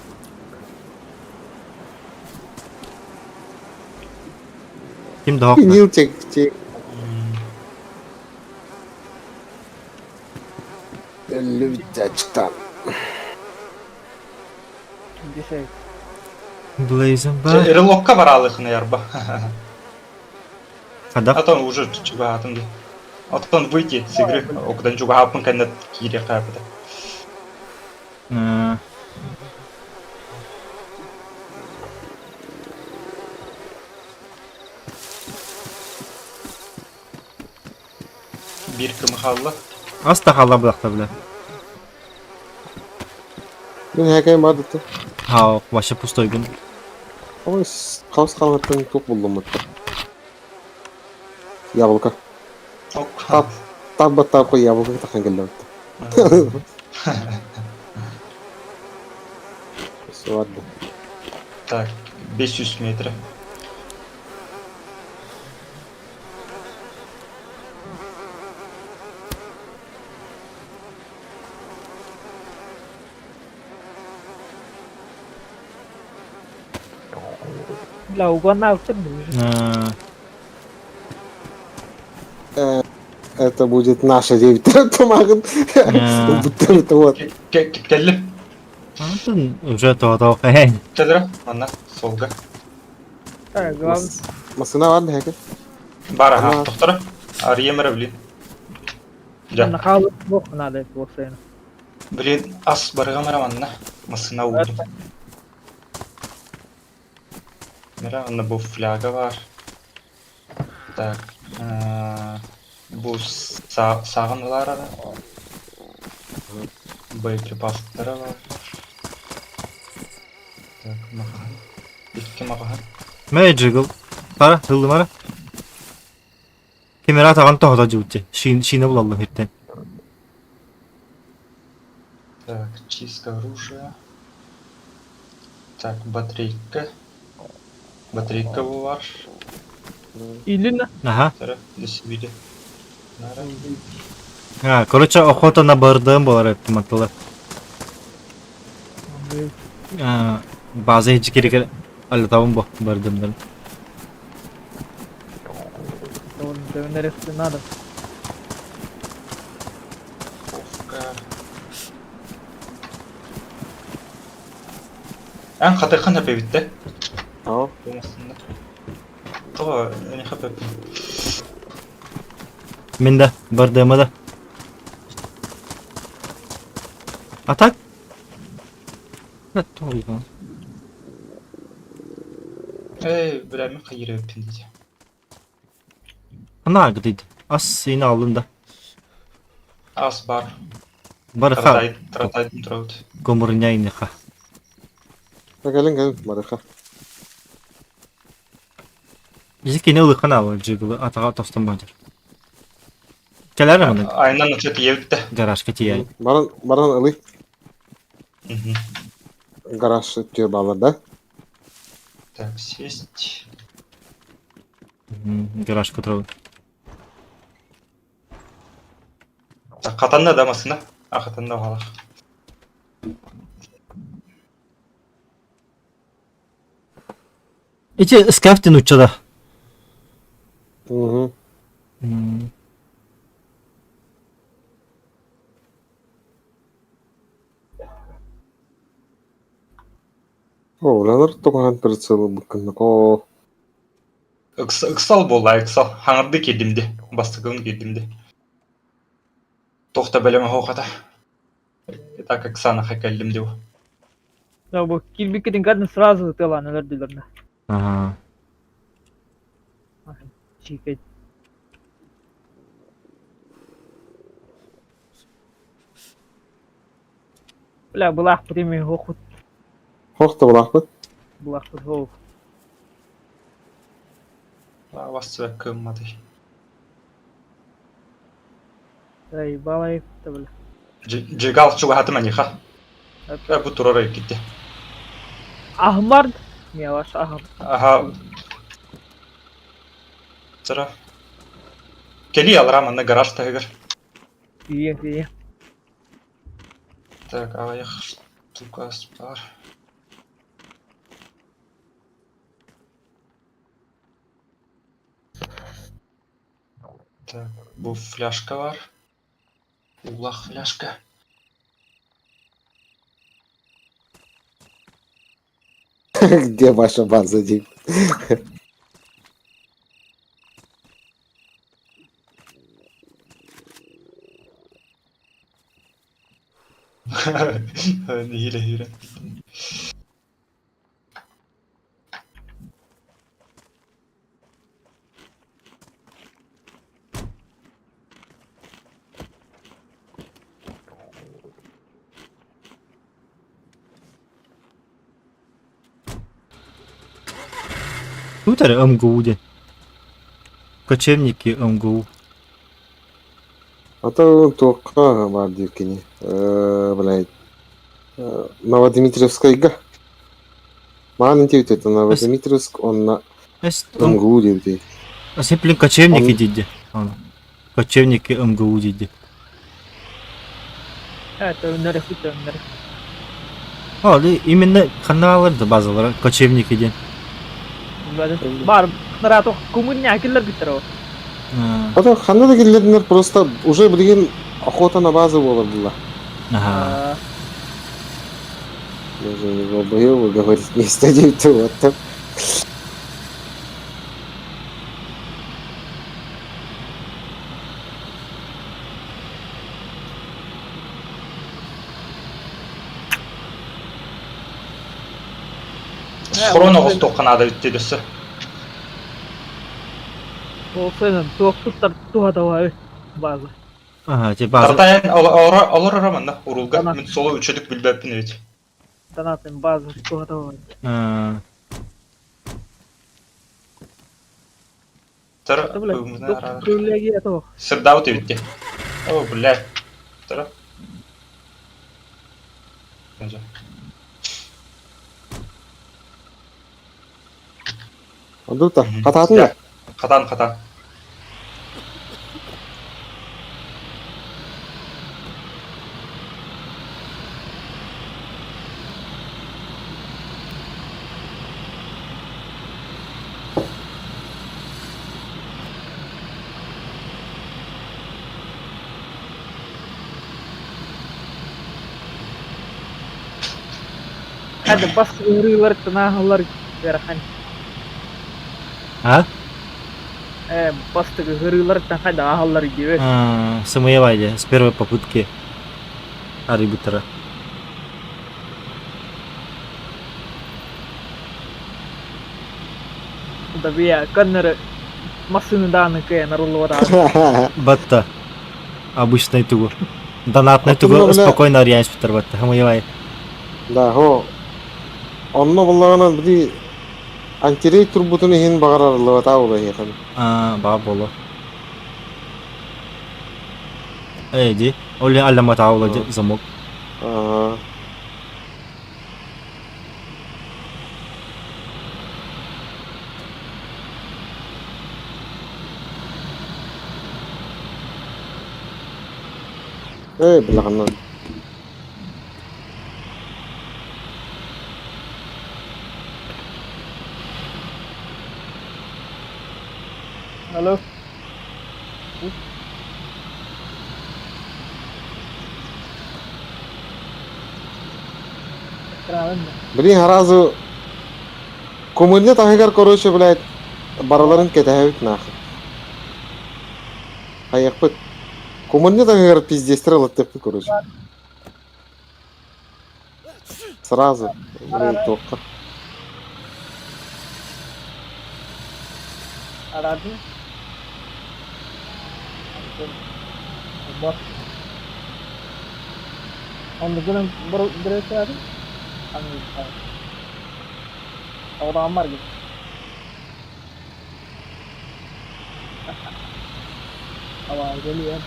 Ким да Нил чек чек. Өллүбүттэ Blazing by. Релокка бараалыхына ярба. Хадах. А то уже чугаһаатым дии. Оттон выйти с игры, окудан чугаһааппын кэннэ киириэххэ хааппыта. Биир кымы хаалла. Ас да хаалла быахта бile. Мин һээкэйим бар дытты. Ха, вообще пустой гын. Ой, хаус хаалаттан туох буллум Яблоко. Тап, тап баттап яблоко тахан келлебит. Все, ладно. Так, 500 метров. Бля, угонавтыр Э, Это будет наша 9 тумагын. Будто вот. Кэллим. Антон уже то-то эй. Кэллэр, манна, суолга. Так, главное. Масына бар да Бар, аха, тохторо. Арыйам эрэ, блин. Дьэ. Нахал бох надо это Блин, ас барыгам эрэ манна. Массыына уурдум. Мира, онно бу фляга бар. Так, бу сааҕын ылаар эрэ. Боеприпастара бар. Так, маҕаһын. Икки маҕаһын. Мэй джигл. Пара, ыллымара. Кимера атаҕын тоһото дьыбытчы. Шина булаллым хиттен. Так, чистка оружия. Так, батарейка. Батарейка бу бар. Илин. Аха. Тара, десибиде. Нара. А, короче, охота на бардым болар эптиматтылар. А, база hiç керек алатабын бу бардымдан. Neresi надо. Эн хатыхан хапебитте. Aa. Болмасында. Тоҕо эни хапеппин. Мин да бардыма да. А так? Эй, бля, мин хайырыппин дейді. Ана гыдыйд. Ас сені алдым да. Ас бар. Барыха. Таратайдым тұраут. Гомурняйныха. Кэлин кэлин барыха. Бизи кини ылыхан алы жыгылы атаға тостон бадыр. Келер аны Айынан очет ебітті. гаражка тией. Баран баран ылый. Гараж өттүөр баалар да. Так, сесть. Гаражка турабын. Так, хатанна да масына. А хатанна халах. Ити скафтин уччада. Угу. О, уланар туган прицелы буккыннако. Ыксал болла, ыксал. Хаңырды кедимди. Бастыгын кедимди. Тохта бөлөмө хоқата. Так Оксана хакаллим деп. Да, бу килбиккитин кадын сразу тылан өлөрдүлөр. Ага. Чикет. Бля, булах прими хохут. Хохта булахпыт. Булах хох. Басты кыммады. Эй, балай, бля. Жигал чугахаты маниха. Бу турар кетти. Ахмар. Не, ваш ахмар. Аха. Тара. Кели алрам анна гараж тагыр. Тиен, тиен. Так, аяқ штука бар. Так, бу фляжка бар. Улах фляжка. Где ваша база, Дим? Хиле хиле. Тут МГУ де. Кочевники МГУ. А то туохха бар диир кини. Блядь. Новодмитриевскайга. Маан диэбит это Новодмитриевск, он на МГУ диэбит. Сеплин кочевники диди. Кочевники МГУ диди. Это өнөр, өнөр. О, именно каналар да базалар кочевники ден. Бар, нарато кумуня киллер биттер. А то ханна да киллердинер просто уже билигин охота на базы буолар була. Ага. Даже не долбоёбы говорить место диэбит вот так. Схрон оҕус туохха наада бүттэ дөссө. Ол туох туттар туха база. Ага, те база. Тартайын олор манна урулга мин солу үчөдүк билбеппин эбит. Донатын база туха Тар Привилегия того. Сырдаут эбитте. О, блядь. Тара. Онтута, хатаатын да? Хатан, хатан. Hadi бас ыарыыларыттан ааһаллар ыарахан. А? Э, бастакы ыарыыларыттан хайда ааһаллар диэбэт. А, Сымыйа баайда, с первой попытки арыйбыттара. Да бия, көннөрү массыына дааны кыайан арыллыбатаҕа. Батта. Обычный тугу. Донатный тугу Оттон, бля- спокойно арыйан испиттэр батта. Хамыйабай. Да, хо. Онно буллаҕына били антирейд турбутун иһин баҕар арыллыбатаа буолуо эһиэхэ. А, баа боло. Эй, ди. Оли алламатаа буолуо ди замок. Аа. Эй, билэҕинэн. Алло. Блин, сразу Кумырня таһыгар, короче, блядь, барыларын кэтэһэбит нахуй. Хайыахпыт. Кумырня таһыгар пиздецтэр ылаттыахпыт, короче. Сразу, блин, туохха. Араадын. Бос. Оннугунан бирөөсөөрү Оҕотоҕом бар дии. Абааһы кэлиэн.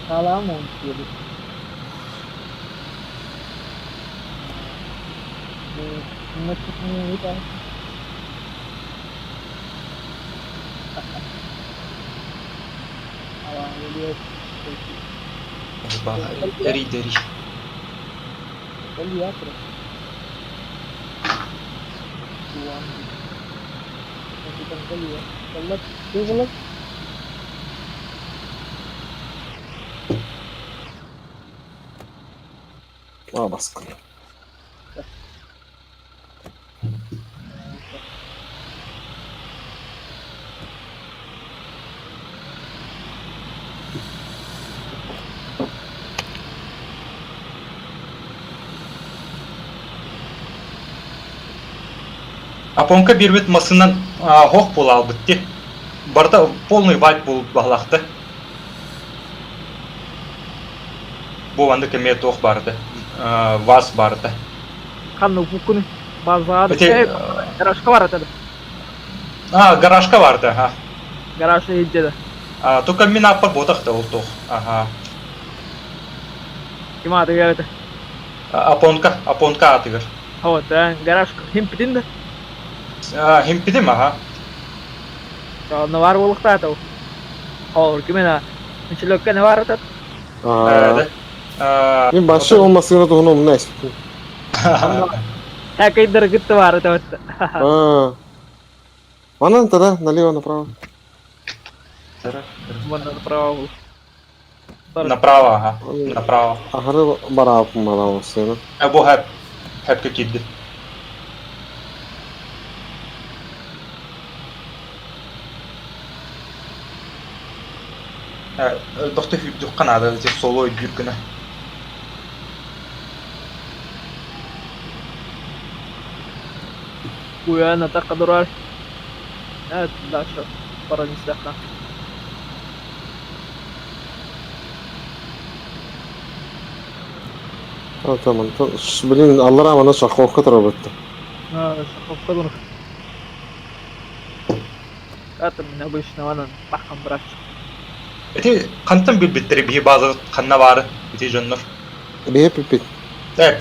Хаалаам уон диэбит. Эрий-дэрий. Аа, баскын. Апонка биэрбит массыынан хоох буолаалбыт дии. Барыта полный вайп буолбут баһылаахта. Бу маннык эмиэ туох баарыта, ВАЗ баарыта. Ханна уккуну базар Ити гаражка бар этэ. А, гаражка баарда, аха. Гаражка илдьэ А, только мин ааппар буотах да ол туох. Аха. Ким аатыгар этэ? Апонка, Апонка аатыгар. Вот, гаражка химпитин да? Химпитим, аха. Онно баар буолуохтаах ол. Ол ким эмэ Мичилөккө не баар этэ? Аа. Мин вообще ол массыына туһунан умна эспитим. Хакайдары кытта баар этэ Аа. Манан тогда налево направо. Манна направо был. Направо, ага. Направо. Аһары барааппын балаа массыына. Бу хэп хэпкэ киирдим. Элбэхтэ сүүрдүөххэ наада ити соло өйдүүр гына. Куйаан атахха турар. Дальше баран истэххэ. Tamam, блин, аллараа мана шаховка турабытта. Шаховка тур. Это мин обычно бахан бырач. Ити хантан билбиттери биһи база ханна баары ити дьоннор. Биһи пиппит. Э,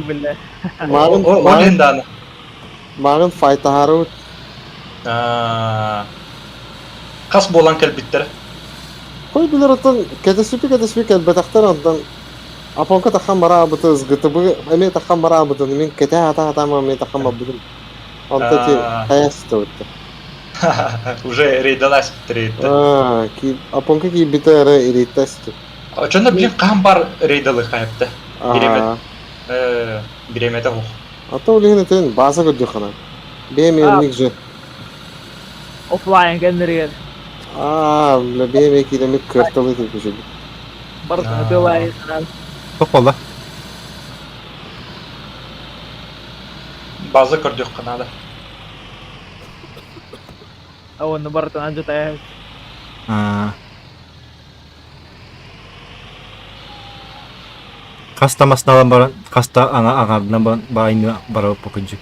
бля. Мааҕын Ол дааны. Мааҕын файтаһарыбыт. Хас буолан кэлбиттэр? Хой билэр оттон кэтэспипи кэтэспи кэлбэтэхтэр онтон Апонка тахан бараабыты ызгытыбы эмиэ тахан бараабытын мин кэтэ ата атаама эмиэ тахан барбытым. Онто ти хайастыбытта. Уже рейдалась рейдта. Аа, ки Апонка киирбитэ эрэ ирииттасты. Очонно блин хаан бар рейдалы хайапта. Биремет. Биремете хух. А то улиһин этин бааса көрдөххүнэ. Бэйэм эмник же. Офлайн кэннэригэр. Аа, бля бэйэм киирэмик кыарталы тылбышыбыт. Барытын ытыалаайы санаан. Туох буолла? База көрдөххө наада. А уонна барытын алдьатайа. Аа. Хаста масналан баран, хаста аҥа аҥарынан баран баайны барабыт бокунчу.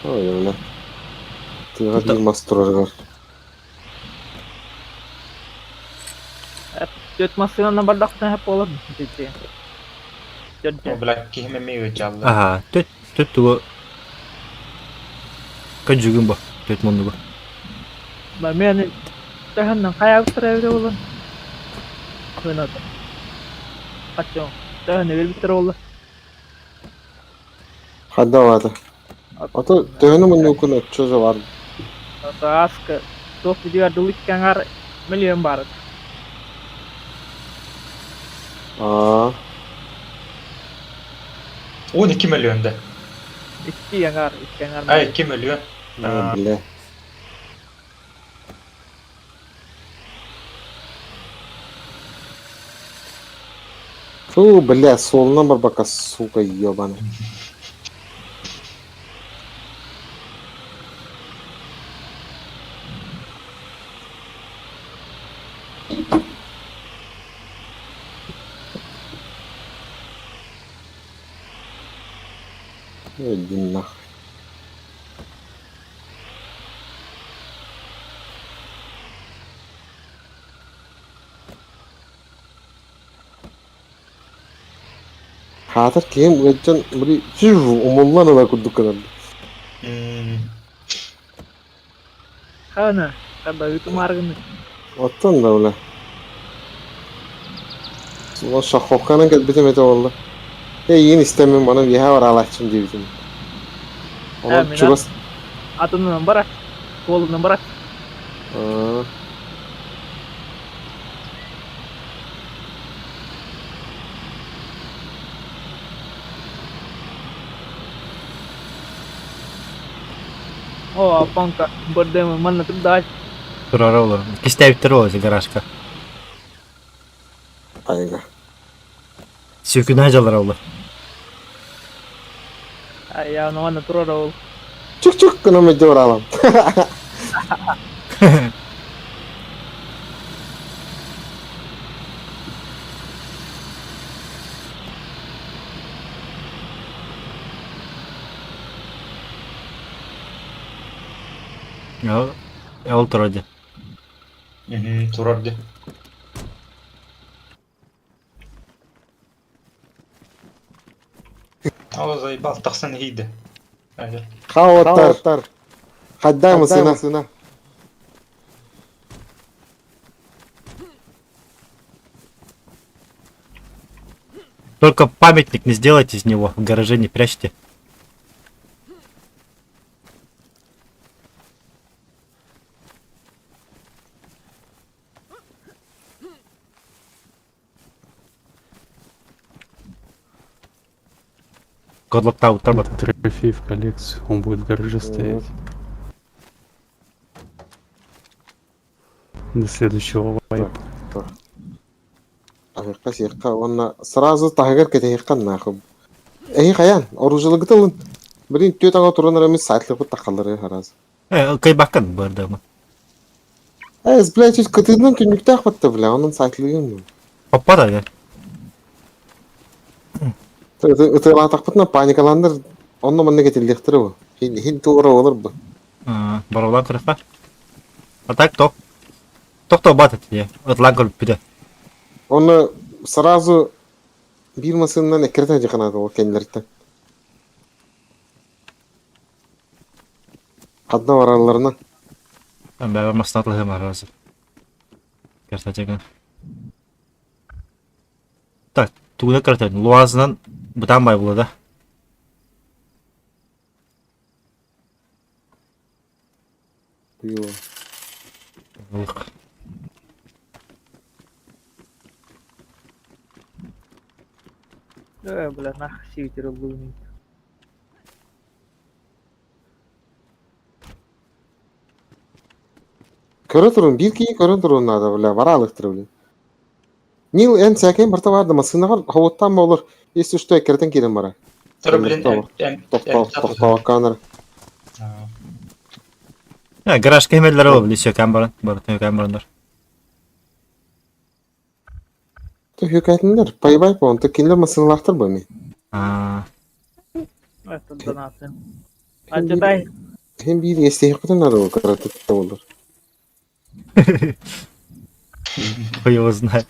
Ой, бля. Тыаҕа биир мас турарыгар. Түөрт массыынанан бардахтына сөп буолар дии. О, бля, киһим эмиэ ыдьалла. Аха, төт төт тугу көдьүгүн бу, төт муннугу. Мен төһөннөн хайаабыттара эбитэ буолан. Хыната. Хаччон. Төһөннө биэрбиттэрэ буолла. Хадда Ото төһөнү муннукун оччо же бар. Сааска туох видео дылык каҥар миллион баар. Аа. 12 миллион да. Икки аҥар, икки аҥар. Ай, 2 миллион. Бля. Фу, бля, суолунан барбакка, сука, ебаный. Иди нахуй. Хаатар киһим ыалдьан били умуллан ыла курдук гынар. Хана, ханда ытымааргыны. Оттон да бile. Шаховканан кэлбитим этэ буолла. Эйиин истэммин манан үөһээ бараалааччым диэбитим. Онон чугас Атынынан барар. Суолунан барар. О, апанка, бордема, манна турдаай. Турара олор. Кистээбиттэр ол гаражка. Айга. Сүкүнэ дьалар олор. Ай, манна турар ол. Чук-чук гынан мэлдьи бараалам. Ол турар дии. Турар дии. Ол заебал тахсан иһийдэ. Хаоттар. Хаддай масына. Только памятник не сделайте из него, в гараже не прячьте. Годлоктаут Это трофей в коллекцию, он будет в гараже стоять. До следующего вайпа. Аһыахха сиэххэ уонна сразу таһыгар кэтэһиэххэ нахуй. Эһи хайаан, оружиелыгыт ылын. Блин, түөрт аҥа туран эрэммит саатлыппыт таххаллары араас. Кыйбаккын бардама. Э, блядь, кытыынан түннүктээх батта, бля, онон саатлыгым. Поппа да. Ытыалаатахпытына паникалааннар. Онно манна кэтиллиэхтэрэ бу. Хин хин туора олор бу. Боруулаан көрөххө. А так тох. Тохто бат этие. Ытлаан көрбүтэ. Онно сразу биир масынынан эккирэтэн дьаханаата ол кэннилэриттэн. Ханна баралларынан. Бэбэ мастатлыһым арасы. Картачага. Так, тугуна картан Луазынан бытаан бай була да. Ох. Э, бля, нах сивитер лунит. Көрө турун, биир киһи көрөн турун наада, бля, бараалыктыр, бля. Нил эн сээкэйин барта баар да массыынаҕар ховуттаан болор, если что эккирэтэн киирэн барар. Тора блин, Тохтообоккаанар. Гаражка химеллер ол, били сөкән баран, барытын өкән барандар. Төһүкәтиннер, пайбай по, онто кинилер массыыналаахтар бу эми. Это донаты. Ачатай. Хин биир иэстэһиэхпитин наада ол кыратык да буоллар. Хуй его знает.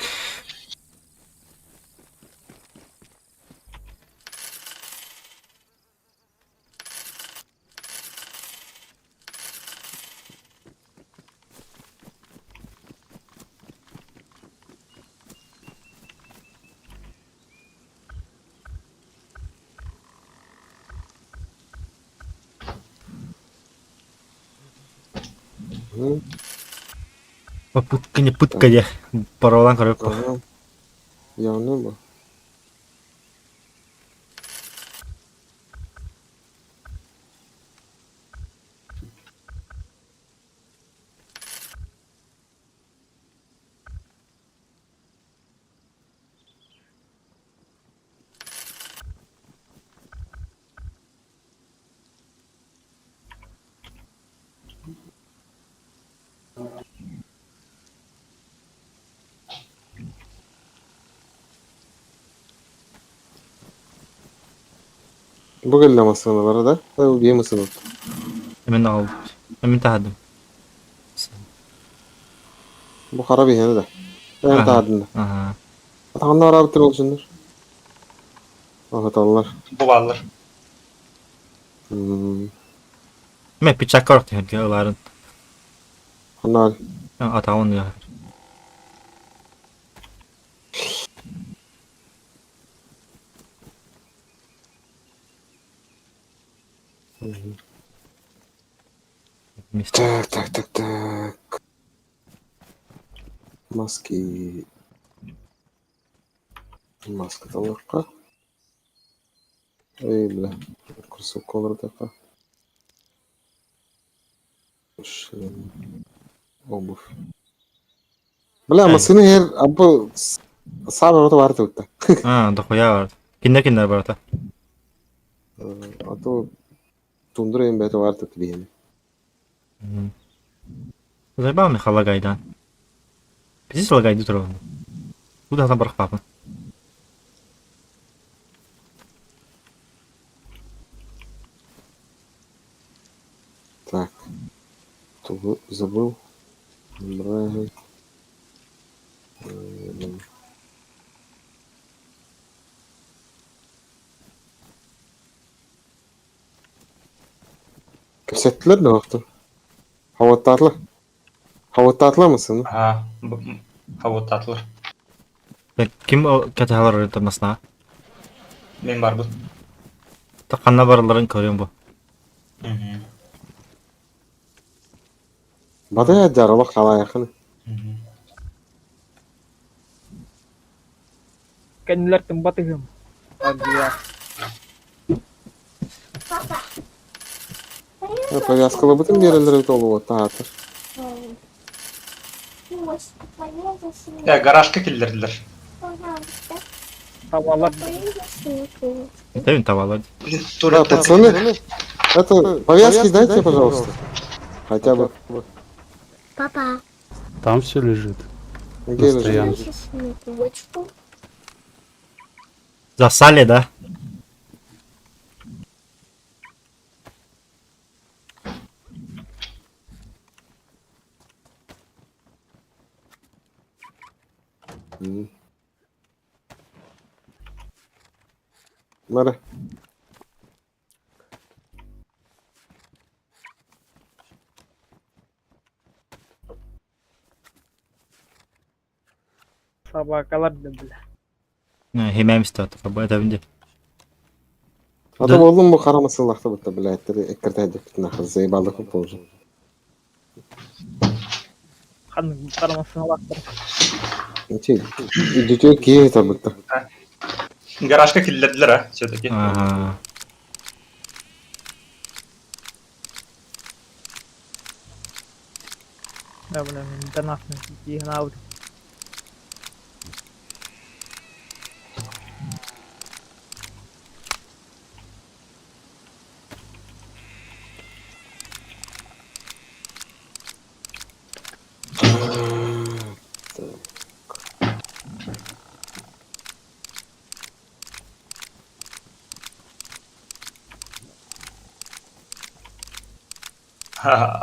Попытка не пытка де. Паролан көрөп. Явно бу. Бу кэллэ массыыналара да? Бу биэ массыына. Мен ал. Мен таһадым. Бу хара биһиэнэ да. Эн таһадын да. Аха. Атаҕынна бараабыттар ол дьоннор. Аһаталлар. Бу бааллар. Мен пичакка орох түһэргэ ыларын. Ханна Атаҕын ыар. Так, так, так, так. Маски. Маска талыахха. Эй, бля. Кроссовка олордохха. Шлем. Обувь. Бля, массыына иһэр абы саабы бары тыбытта. А, дохуя бар. Киндер киндер барата. А то тундра им бэйэтэ баар тыбыт Заебал мне халагай, да. Пиздец лагайды турабын. Куда там барахпапын? Так. Забыл. Брать. Кэпсэттилэр да охтон. Хаваттаатылар. Хаваттаатылар мısın? Аа, хаваттаатылар. Ким кэтэһэлэр масна? Мен барбыт. Ханна баралларын көрүм бу. Бадая жарылық халаяқын. Кэннилэртэн батыһым. Папа. Повязкалабытын биэрэллэр эбит ол таатыр. Э, гаражка киллердилер. Табалар. Это табалар. Блин, Да, пацаны, это повязки дайте, пожалуйста. Хотя бы. Папа. Там все лежит. Где На лежит? стоянке. Засали, да? Бары. Собакалар да бля. Химэм стат, это бинде. Ата болдум бу хара масыллахта бутта блядь, эккиртээдикпитин ахыр заебалдык уже. Ханнык харамасыналаахтар. Ити үдүтүө киһи табытта. Гаражка киллэрдилэр а все-таки. Ага. Да, бля, мен донатный дии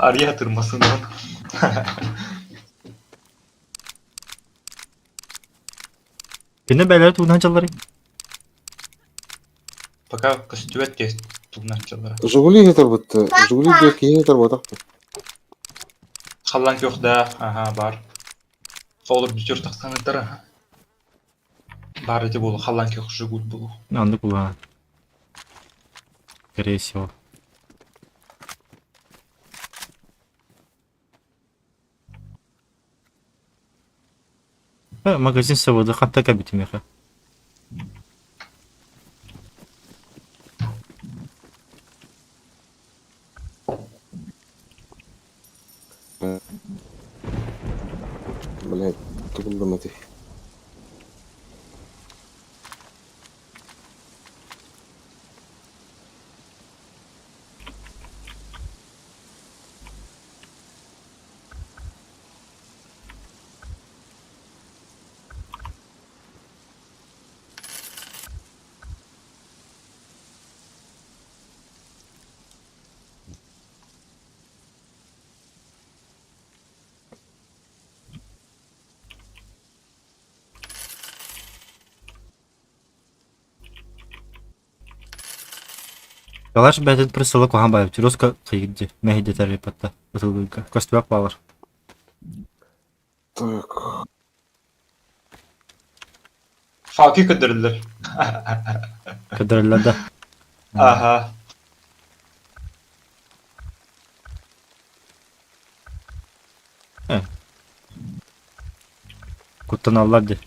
Ария тырмасынан. Кини бээлэр тугунан дьалларый? Пока көстүбэт тиэс тугунан дьаллара. Жигули тарбытты. Жигули диэ киһи тарбатах. Халлан күөх да, аха бар. Олор бүтүр тахсаныттар. Бар эти болу, халлан күөх Жигуль болу. Анды кулаа. Скорее всего. Магазин свободы хатта кабитимеха. Блядь, тугуллум эти. Калаш бәтин присылы куһан байып, Руска кыйгди, мәһиде тәрбипатта. Ытылгыйка. Костюак балар. Так. Факи көдөрүллэр. Кыдырылла да. Аха. Куттан аллар ди.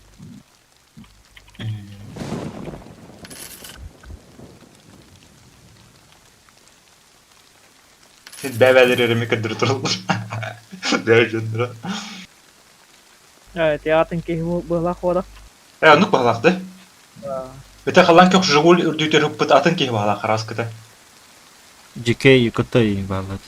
Сен бәбәлер эреми көдөрө тураллар. Бәбәлер. Театрын киһи быһлах хода. Э, оннук баһалаахты. Бете халлан күөх Жигуль үрдүтэр ыппыт атын киһи баһалаах араскыта. Жике юкота и балат.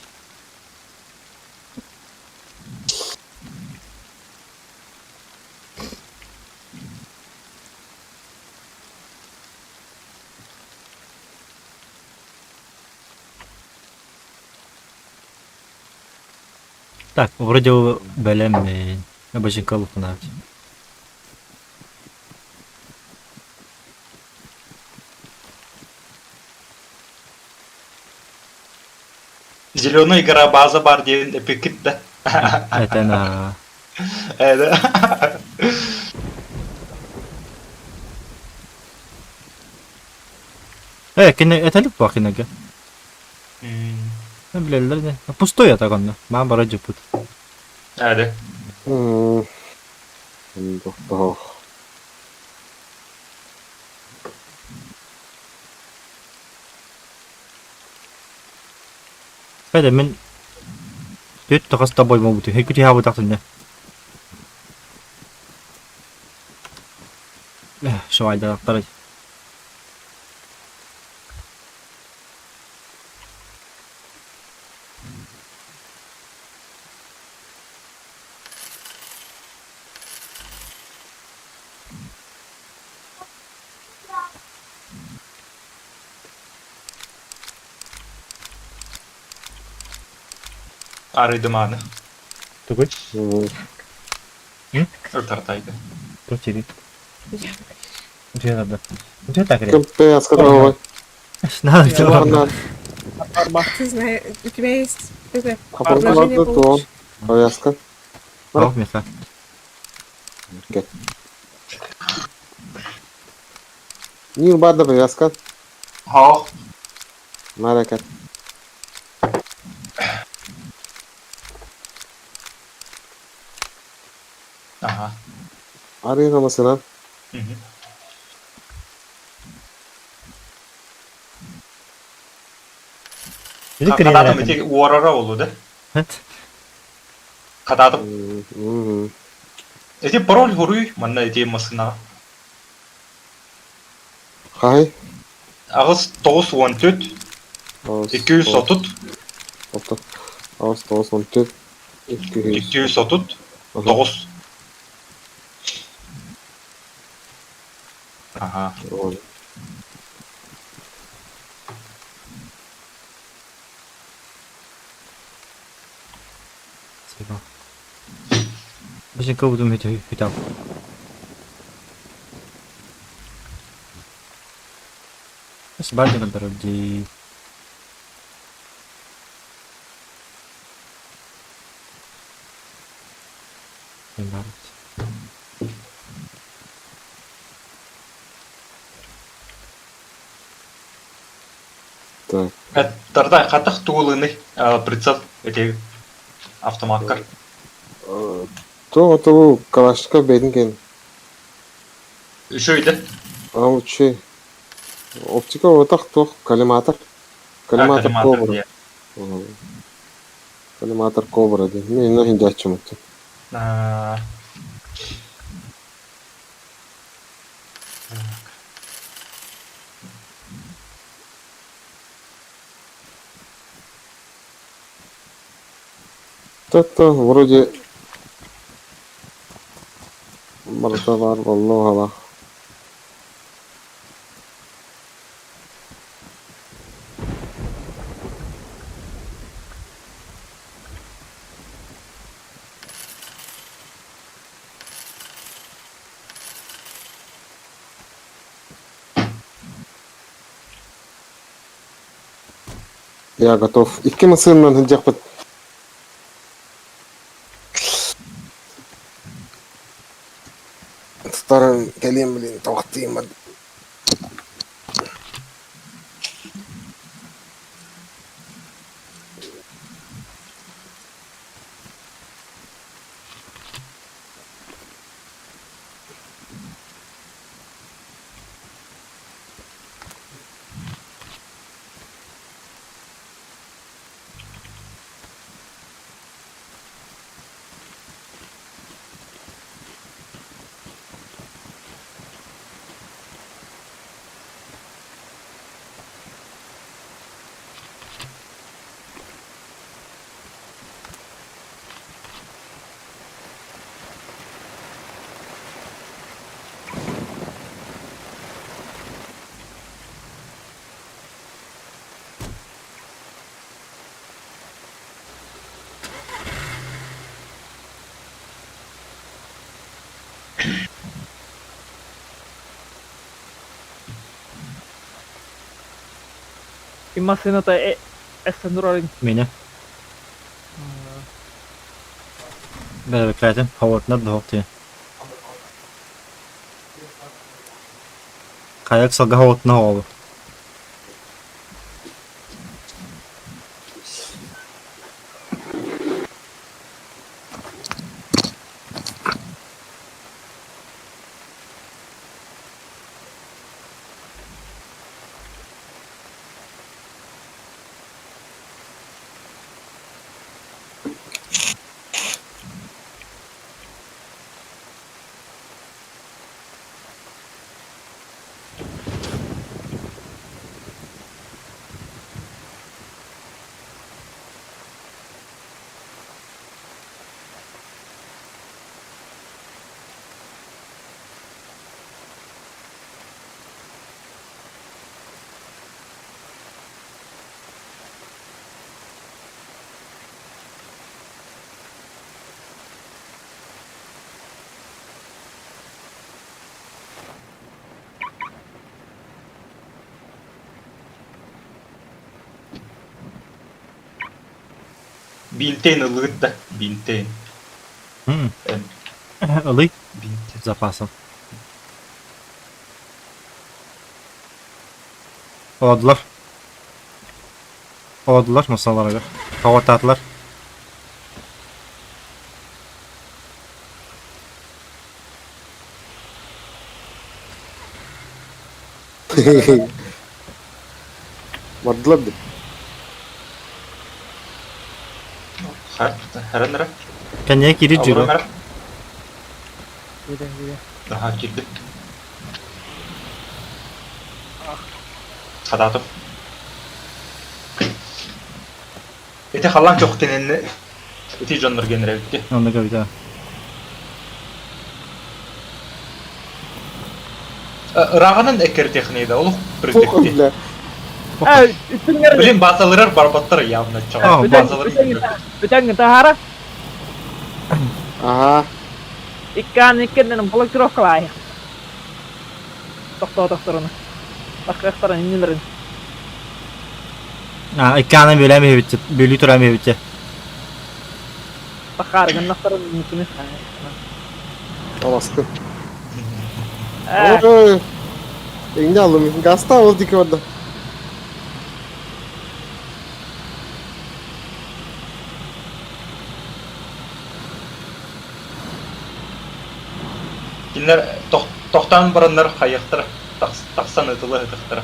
Так, вроде бэлэм Бажинка лукунавт. Зеленая гора база бар диэн эпикит да. Это на... Э, да. Э, кине, это лик бахинага. Билэллэр не. Пустой я так онно. Маан бара дьуппут. Э, да. Ох. Фәдә мин Төт тахас табой мобуту. Хекүти хабы тахтын. Шуайда тактар. Арыйдыманы. Тугуй. Ыртартайды. Противи. Утуйа Утуйа так Ким повязка дорогой? Надо Ладно. Ты знаешь, у тебя есть это Хапонка предложение барды, то получше. повязка. Ох, меха. Нил барды повязка. Хаох. Маракат. Ага. Арина масына. Хататым ити уорара болу да? Хататым. Эти пароль хоруй, манна эти масына. Хай. Ағыз 914 230 Ағыз 914 230 9. Ага. Бу кыбытым хүтам. Сбардин дороги. Так. Тарда хатах туылыны прицел эти автоматтар. То то калашка бединген. Еще иде. А учи. Оптика отах тох коллиматор. Коллиматор кобра. Коллиматор кобра ди. Не, не хиндячым. Так-то вроде Марталар والله Я готов. Икки масыннан хыдьахпыт. Старым кэлиэм блин, тоҕтыймат. И массыната эстендурарын. Меня. Бәрі хауатына дохти. Каяк салга хауатына хауалы. Бинтейн ылыыт да, бинтейн. Ылый запасом. Олодулар. Олодулар масаларыгар. Хаватаатылар. Бардылар дии. Харан эрэ. Кэннигэ киирит Олорон дьиго. эрэ. Киирдим, киирдим. Аха, киирдим. Хатаатым. Ити халлаан чох кинини ити дьоннор генерэбитти. Онно көбүтэ. Ырааҕынан эккирэтиэххиний да, олох прыгдыкти. Бля. Э, үттүҥнэр Блин, баасалырар барбаттар явно чаҕа. Баасалары Бүтэҥ таһаара. Ага. Иккаан иккеннен блокировкалаай. Тохтоотохторуна. Бакыахтарын иннилэрин. А, иккаана бүлэм иһибитче, бүлүү турам иһибитче. Бакаар гыннахтарын мутуну. Аласкы. Ой. Иҥнэ алым. Гаста ол дики барда. Кинилэр тохтоон бараннар хайыахтара тахсан ытыла ытыхтара.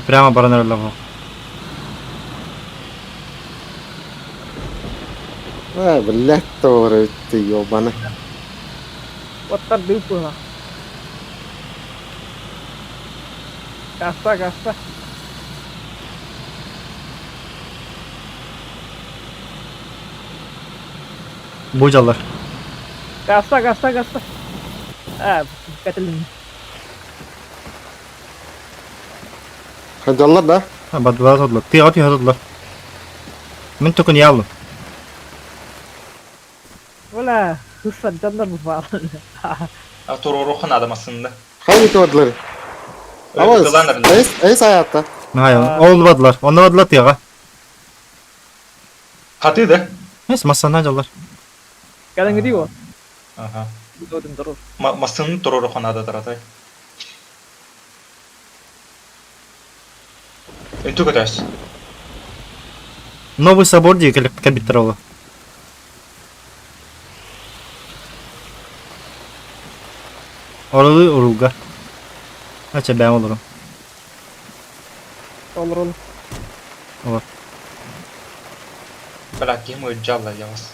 Прямо баран эрэллэр Э, блядь, тоже ты ёбана. Оттар дыппыла. Касса, касса. Бу дьаллар. Касса, касса, касса. Э, кэтилин. Дьаллар да? Бадылар содулар. Тыаҕа түһэ содулар. Мин төкүн яллым. Ола, хыссан дьоннор бу баалар. А туруоруохха наада массыында. Хайы туордулар? Ама эс эс аятта. Хайа, ол бадылар. Онно бадылар тыаҕа. Хатыы да? Эс массана дьаллар. Кэлэҥ дии ол. Аха. Массыыны туруоруохха наада таратай. Үнтү көтөөс. Новый собор дии кэлбиттэр ол. Орулу уруулга. Ача бэйэм олорум. Олорун. Олор. Бля, ким уезжал, я вас.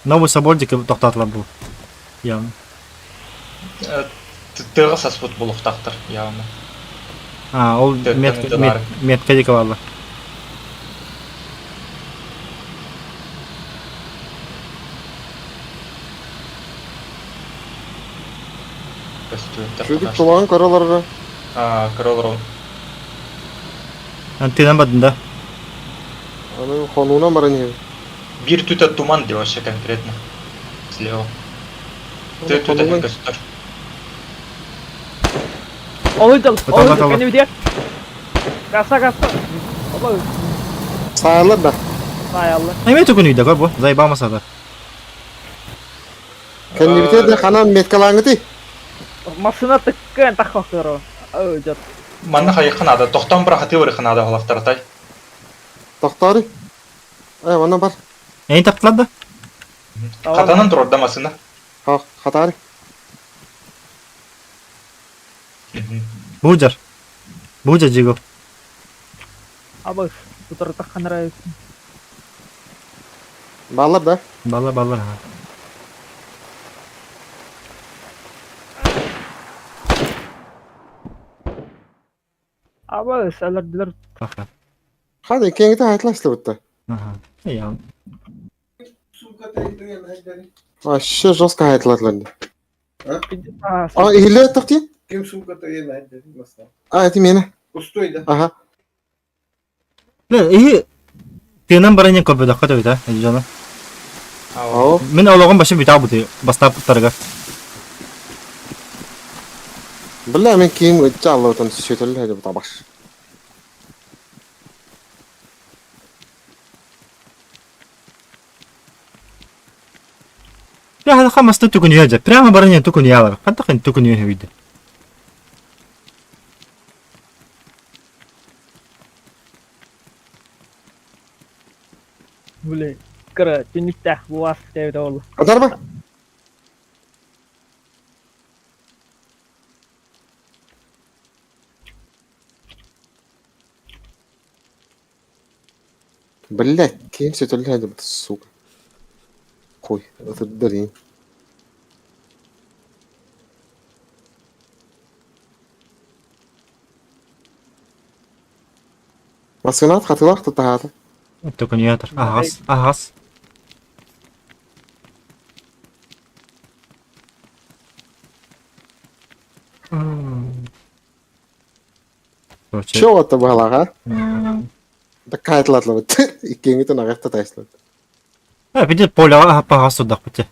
Новый собор диэки тохтоотулар бу. Явно. Тыаҕа саспыт буолуохтаахтар явно. А, ол метка, метка диэки бааллар. Чүдүк тулаҕын көрө олорор. Аа, көрө олоробун. Антынан бардын да? Аны хонуунан баран иһэбин. Биир түтэ туман диye вообще конкретно. Слева. Ты түтэ көстөр. Олуйдал, олуйдал, кэннибитигэр. Касса, касса. Оба. Саайаллар да. Саайаллар. Эме түкүнүйдэ көр бу. Зайбама сада. Кэннибитигэр да ханан меткалааҥҥытый? Массыына тыккан таххахтыро. Ой, Манна хайыхха наада, тохтоон бырахатыы барыхха наада холохтартай. Тохтоору. Э, манна бар. Эйин таптылар да? Хатанан турар да массыына. Хатаары. Бу дьар. Бу дьа жигыл. Абы, тутарытахха нравится. Баллар да? Баллар, баллар. Абы, сэлэрдилэр. Хады, кеңите айтылашлыбытта. Ага. Я. Вообще жестко айтылатлар. А, или тохти? Ким сумката е А, это мені. Пустой, да? Ага. И тыынан баран көрбөдөххө төбүтэ дьоно. Оо. Мин олоҕум башы бүтаа бути бастааппыттарыгар. Бля, мин киим ычча аллыбытын сүтөллө дебит абаш. Я хамаста түгүнүө дьэ. Прямо баран түгүнүө Хантахын түгүнүө үйдө. Блин, кыра түннүктээх буас диэбитэ буолла. Адарба. Блять, киим сүтөллө дебит сука. Хуй, ытырдар Массыынаҕыт хатылаах тутаһаата. Түгүнүө Аһас, аһас. Короче. Чё это было, а? Такая тлатлабыт. Иккиэҥҥитин аҕыйахта таайсылар. А, видит поле паҕас судахпыт.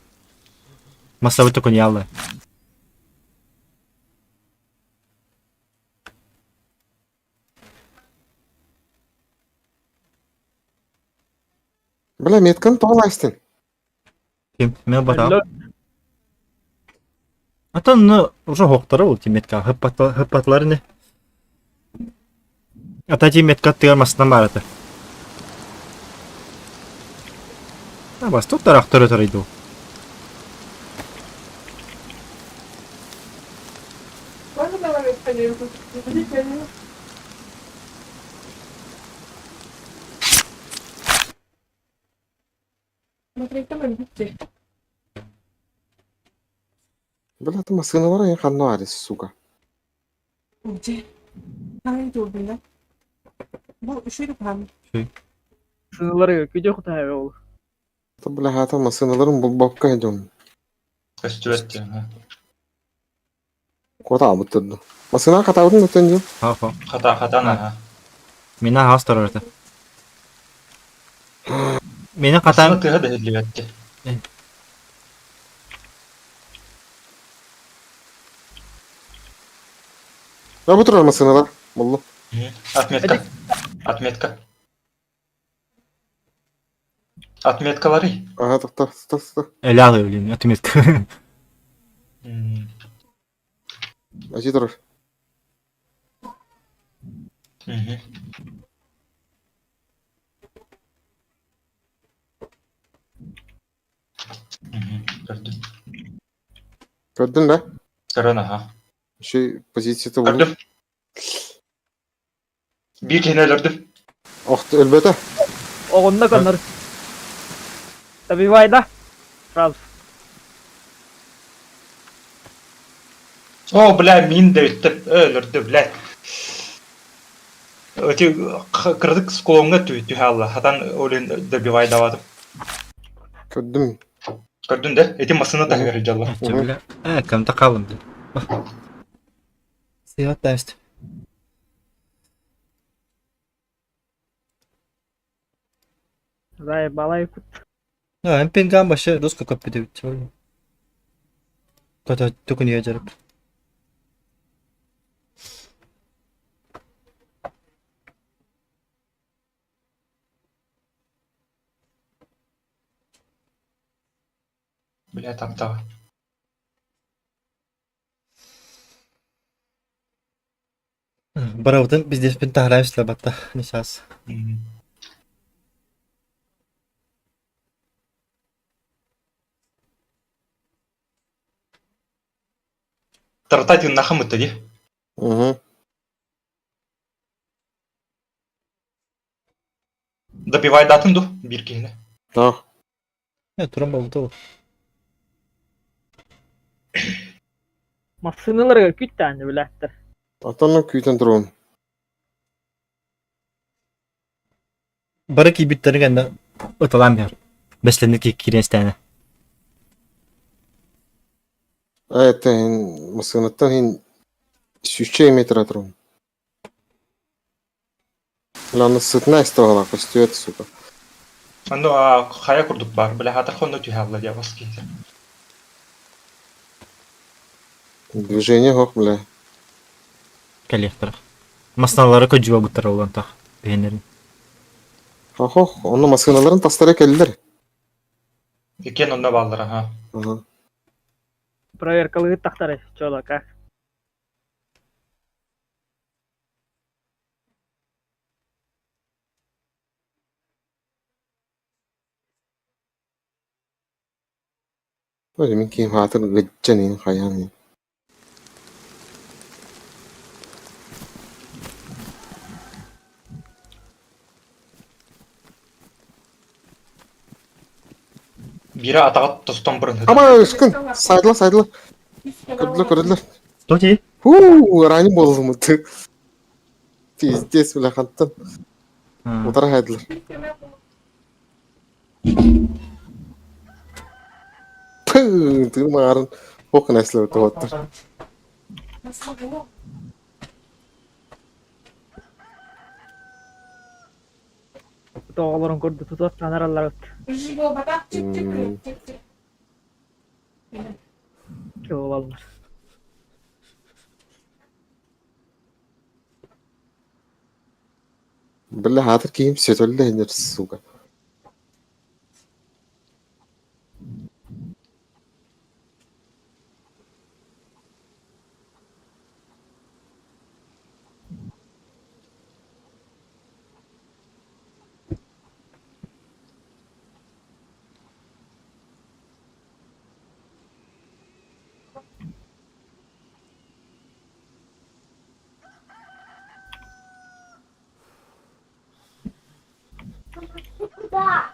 Массабыт түгүнүө Бля, метканы тоҕо лаастын? Ким? Мен батаҕым. Атын ну уже хоқтары ол метка хыппатылар не. Ата ти метка тыгар масынан бар ата. А бас тут тарахтары тарайды. Можно давай поделку? Смотри, там где. Бля, ты массыыналара эн ханна баарый, сука. Где? Там иду, Бу үшүрүп хам. Сыналары күдө кутаа ол. Это, бля, хата массыыналарын булбакка идем. Көстүбэт Куота абыттырды. Массыына хатабытын өтөн дьон. Ха-ха. Хата хатан аха. Мина хас тарарты. Мени хатан Тыһа да иһиллибэт Я бу турар массыыналар. Боллу. Отметка. Отметка. Отметкалары. Ага, тоқта, тоқта, тоқта. Элялы, блин, отметка. Ачи турар. Көрдүм. Көрдүн да? Көрөн аха. Еще позицията булду. Көрдүм. Биир киһини өлөрдүм. Ох, өлбөтө. Оҕонно коннор. Добивай да? Сразу. О, бля, мин да өттүп өлөрдү, бля. Эти кырдык склонга түһэ алла. Хатан олен добивай даватым. Көрдүм. Көрдүн да? Эти масына таһыгар дьалла. Бля. Э, кем-то қалым, бля. Сыйат тәст. Заебала кут. Ну, эмпинган башы русска көп бит. Кота түкүн жарып. Бля, таптаҕа. Барабытын биздеспин тахарайм батта. Нишас. Тарта тыыннахым ытта дии. Угу. Добивайдатын ду биир киһини. Да. Э, туран болду. Массыналарга күттәнде биләттер. Атанна күүтэн турун. Бары кийбиттерин гэнде ыталам бер. Бесленик киренстәне. Это массыынаттан хин сүүсчэ метр турун. Ланы сытна истоғала көстүөт, сука. Ону хайа курдук бар. Бля, хатар хонно түһэ алла дии бас киһи. Движение хох, бля. Кэлиэхтэрэ. Массыыналары көдьүө буттара улантах биһиннэрин. Хох, онно массыыналарын тастара кэллилэр. Иккиэн онно бааллар, аха. Аха. Проверкалыыр тахтары, чолока. Ой, мин киһим аатын гыдьан иһин хайаан иһин. Биирэ атаҕа тостон бырынһыта. Ама ышкын, сайдыла, сайдыла. Көрдүлэр, көрдүлэр. Что ти? Хуу, ранен болдум. Пиздец, бля, хантан. Утара хайдылар. Пыы, тыын маарын ох нэслэ тоҕоттор. Тоҕолорун курдук тутуох танараллар. Кылаллар. Бля, хаатыр киһим сөтөллө иһинэр, сука. Куда?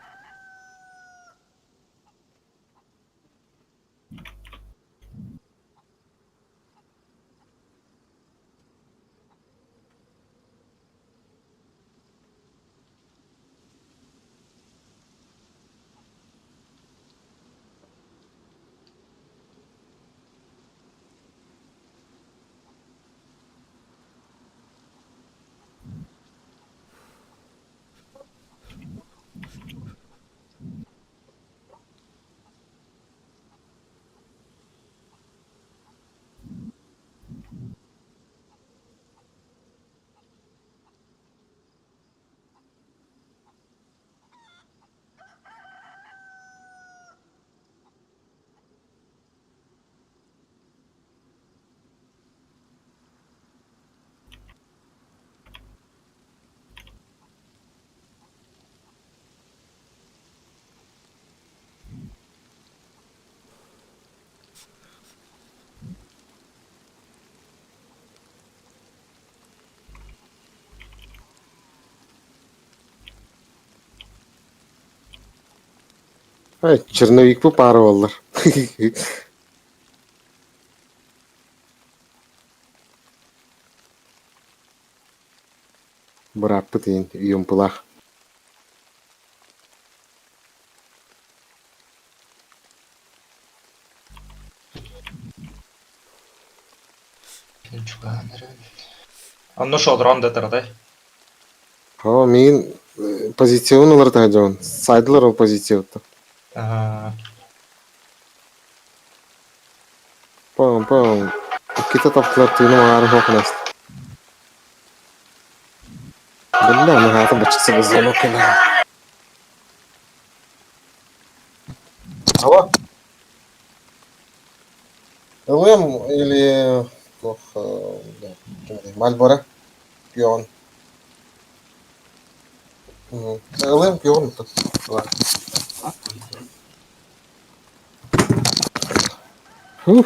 Ай, черновик бу пара буоллар. Бырааппыт иһин үйүмпулаах. Онно шодрон да таратай. Оо, миигин позициябын уларыта дьон. Сайдылар ол позициябыттан. Пам пам. Иккитэ таптылар тыыным аҥаарын суох гына истэ. Биллэ, аны аата бачча звонок кэлэн. Алло. Ылыам или туох Мальборо пион. Ылыам пион. Фух.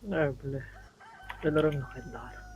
Ээ, бля. Өлөрөн хайдаҕар.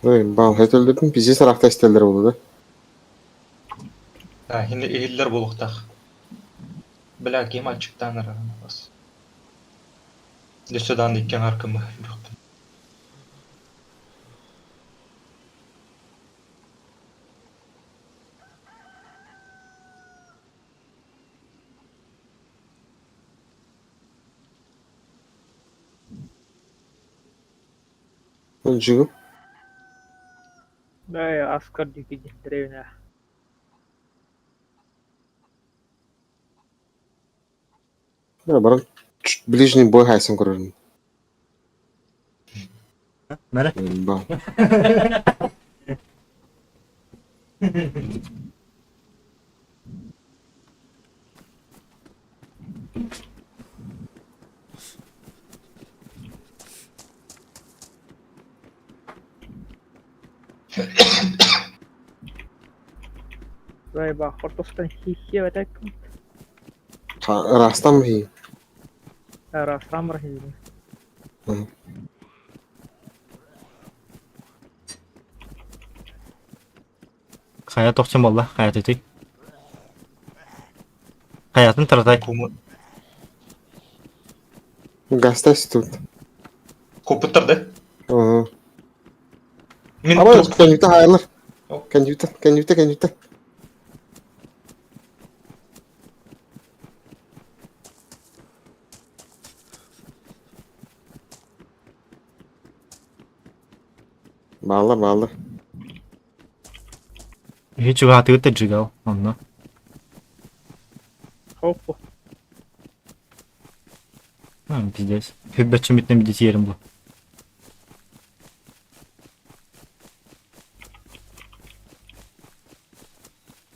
Ой, бал, хэт өлдүрдүн пиздец арахта истэллэр буолу да. Да, иһиллэр буолуохтаах. Бля, ким аччыктаан эрэр бас. Өссө даҕаны икки аҥаар кымы үрүөхпүн. Жигу. Ээ, Аскар диэки дэриэбинэ. Баран ближний бой хайсан көрөрүн. Мәрі? Бал. Заеба, хортостан хихе этек. Растам хи. Растам рахи. Хайа тохчун болла, хайа түтүй. Хаятын таратай. Куму... Гастас тут. Купуттар да? Ага. Мин Аба, тур... кэннүтэ хайалар. Кэннүтэ, кэннүтэ, кэннүтэ. Баалар, баалар. Хич угаатыгыт да жигал, онно. Хоппу. Пиздец. Хүббәтчим бүтнен бидет ерим бу.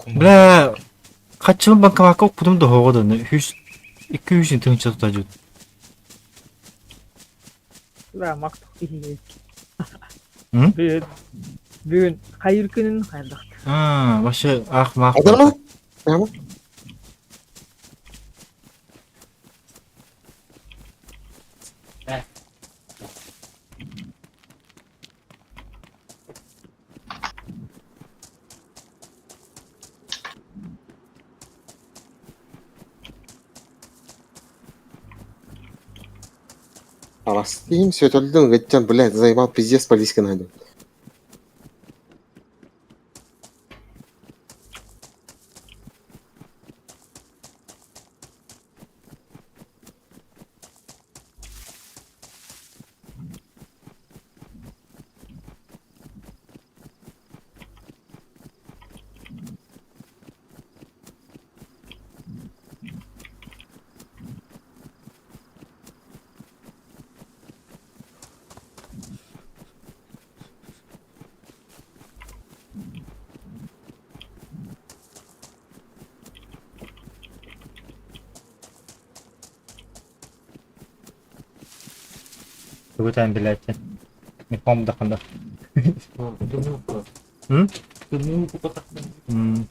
Бля, качылым банкоматка окудум да хоҕо Хүс, икки үсін тыгынча тутажут. Бля, мактық кихи. М? Бүгін, бүгін хайыр күнін хайырдақ. А, вообще ах мах. Адарма? Прямо? Арастыйм, сөтөлдүн гыттан, блядь, заебал, пиздец, полиска найду. Тугутан блядь. Не помню даханда. М? М.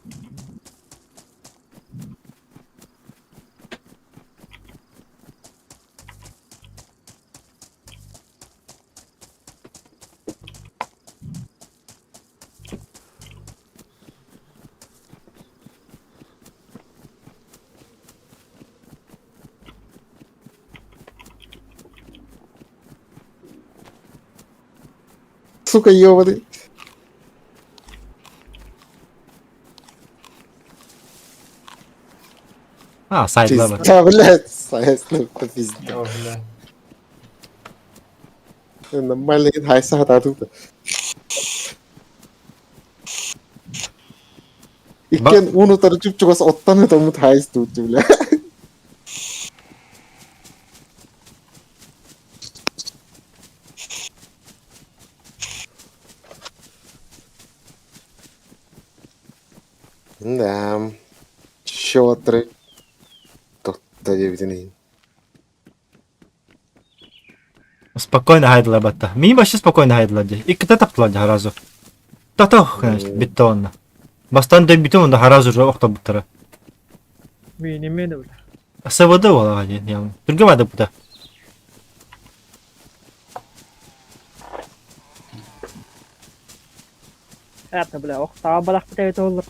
Сука, ёбаный. А, сайдылар. Пизда, блядь, сайдылар, пизда. О, бля. Нормально хайса хатаатыта. Иккен уун утары чуп-чугас оттон ытаммыт хайс тууту, бля. Да. Счётры. Тотта диэбитин иһин. Спокойно хайдылар батта. Мин вообще спокойно хайдылар дии. Иккитэ таптылар дии сразу. Татах, бүттэ онно. Бастаан дөйбүтүм онно сразу же охторбуттара. Миини миини бля. СВД буолаҕа диэн явно. Түргэн баайдаппыта. Это бля, ох, таба балахпыт эбит оллар.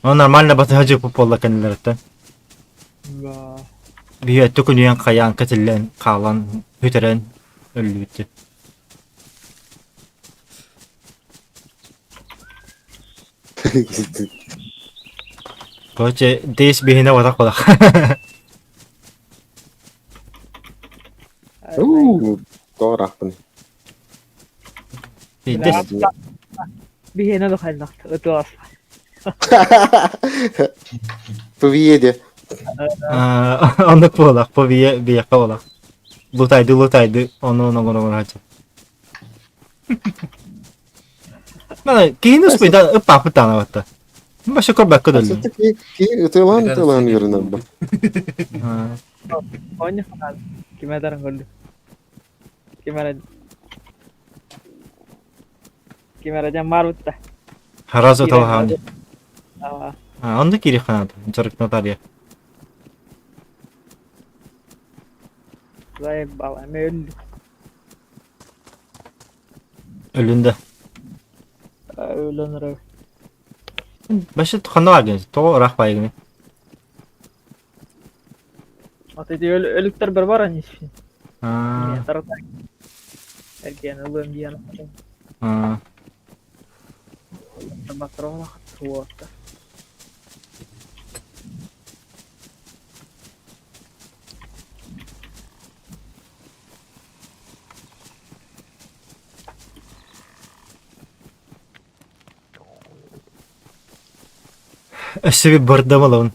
Ну нормально батыһа дьыппыт буолла кэннилэриттэн. Да. Биһи өттө күнүйэн хайаан кэтиллэн хаалан бүтэрэн өллүбүт. Короче, дейс биһинэ батах балах. Уу, тоҕо Дейс. Биһиэнэ да хайдах ытыас. Повиеде. Оннук буолах, повие биэххэ буолах. Лутайды, лутайды, ону ону ону хачы. Мана киһини успейда ыппааппыт даҕаны батта. Вообще көрбөккө дөллүм. Киһи ытыалаан ытыалаан үөрэнэр бу. Оонньу ханаан. Ким эдэрин көрдүм. Ким эрэ Ким эрэ дьон баар бутта. Сразу талаһаан. Онно киири ханаат. Дьарык Наталья. Заебала, эми өлдүм. Өлүн да. Өлөн эрэр. Башы ханна баар Тоҕо ыраах баайгыный? Ата ити өлүктэр бер бар ани Эргиэн ылыам диэн Суота. Өссө bir бардам ылабын.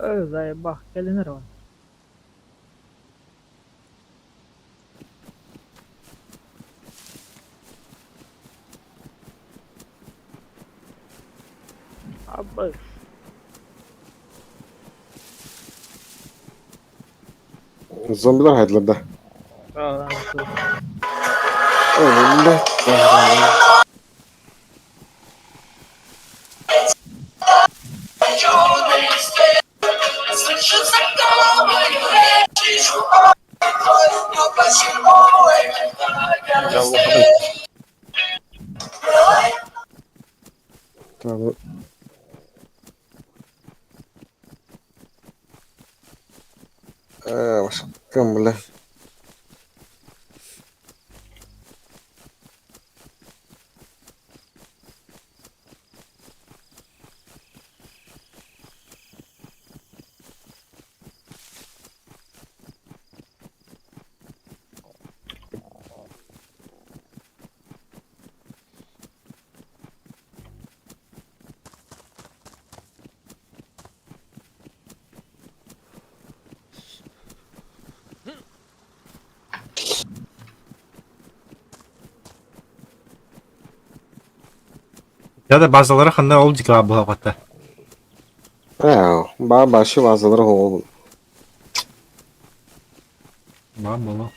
Ой, заебах, кэлин эрэ Абы. Зомбилар хайдылар да. Ой, Tamam. Başka бля. Я да базалара ханна ол дикаа буһаҕатта. Баа башы базалары ол. Баа боло.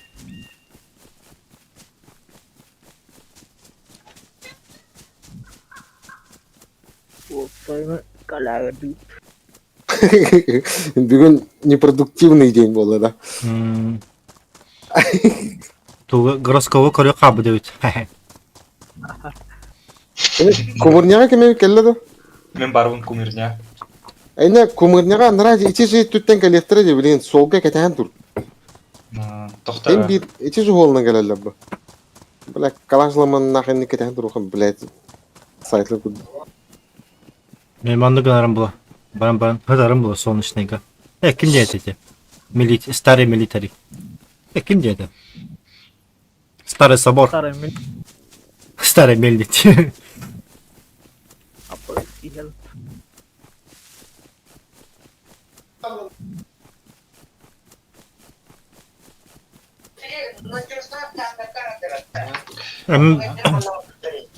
Бүгүн непродуктивный день буолла да. Тугу гороскобу көрө хаалбыт эбит. Кумырняга кеме келле да? Мен барбын кумирня. Эне кумырняга анара ичи же түттен келеттер де билин солга кетен тур. Тохта. Эн бир ичи же холунан келелер бу. Бля, калашламан нахрен кетен турухан, блядь. Сайтлы куд. Мен маннык гынарым була. Баран баран хытарым була солнечныйга. Э, ким диэти ити? Милит, старый милитари. Э, ким диэти? Старый собор. Старый мил. Старый мельница. Иһэл.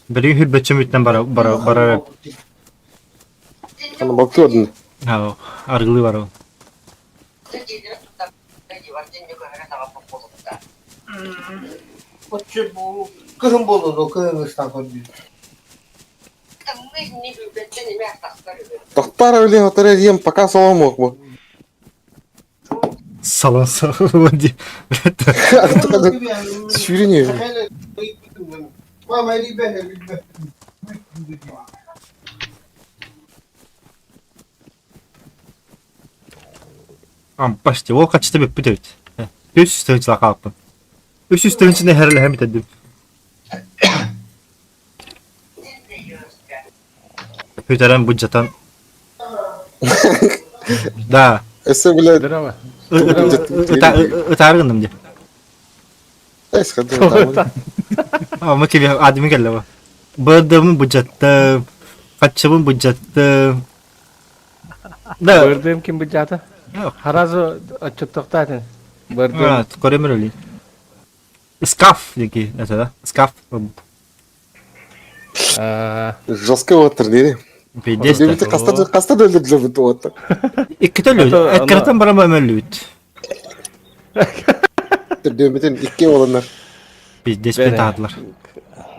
Билигин хүрбэччэ мүттэн бара бара бара Аны балкы аргылыы барабын. Оччо бу кыһын буолуо кыһын ыстан көрдүү. Тохтар өле хотар ем пока соломок бу. Салон салон ди. Сүүрүнү. Почти ол хачты бүппүт эбит. Үс тыһынча хаалпын. Үс үс тыһынчаны хэрэлэһэм бүтэрдим. Бүтэрэн буддьатан. Да. Өссө биле Здорово. Ытаары гынным дии. Мы киви адми кэллэ бу. Бырдымын буддьаттым, хаччыбын буддьаттым. Да. Бырдым ким буддьата? Харазы отчеттохтаатын. Бырдым. Көрөмөр өлүй. Скаф диэки это да? Скаф. Жестко отыр дири. Пиздец. Каста каста өлдүрдүлөр бит отыр. Иккитэ өлүбүт. Эккирэтэн баран өлүбүт. Түрдүөмүтүн икки олоннор. Пиздец бит аадылар.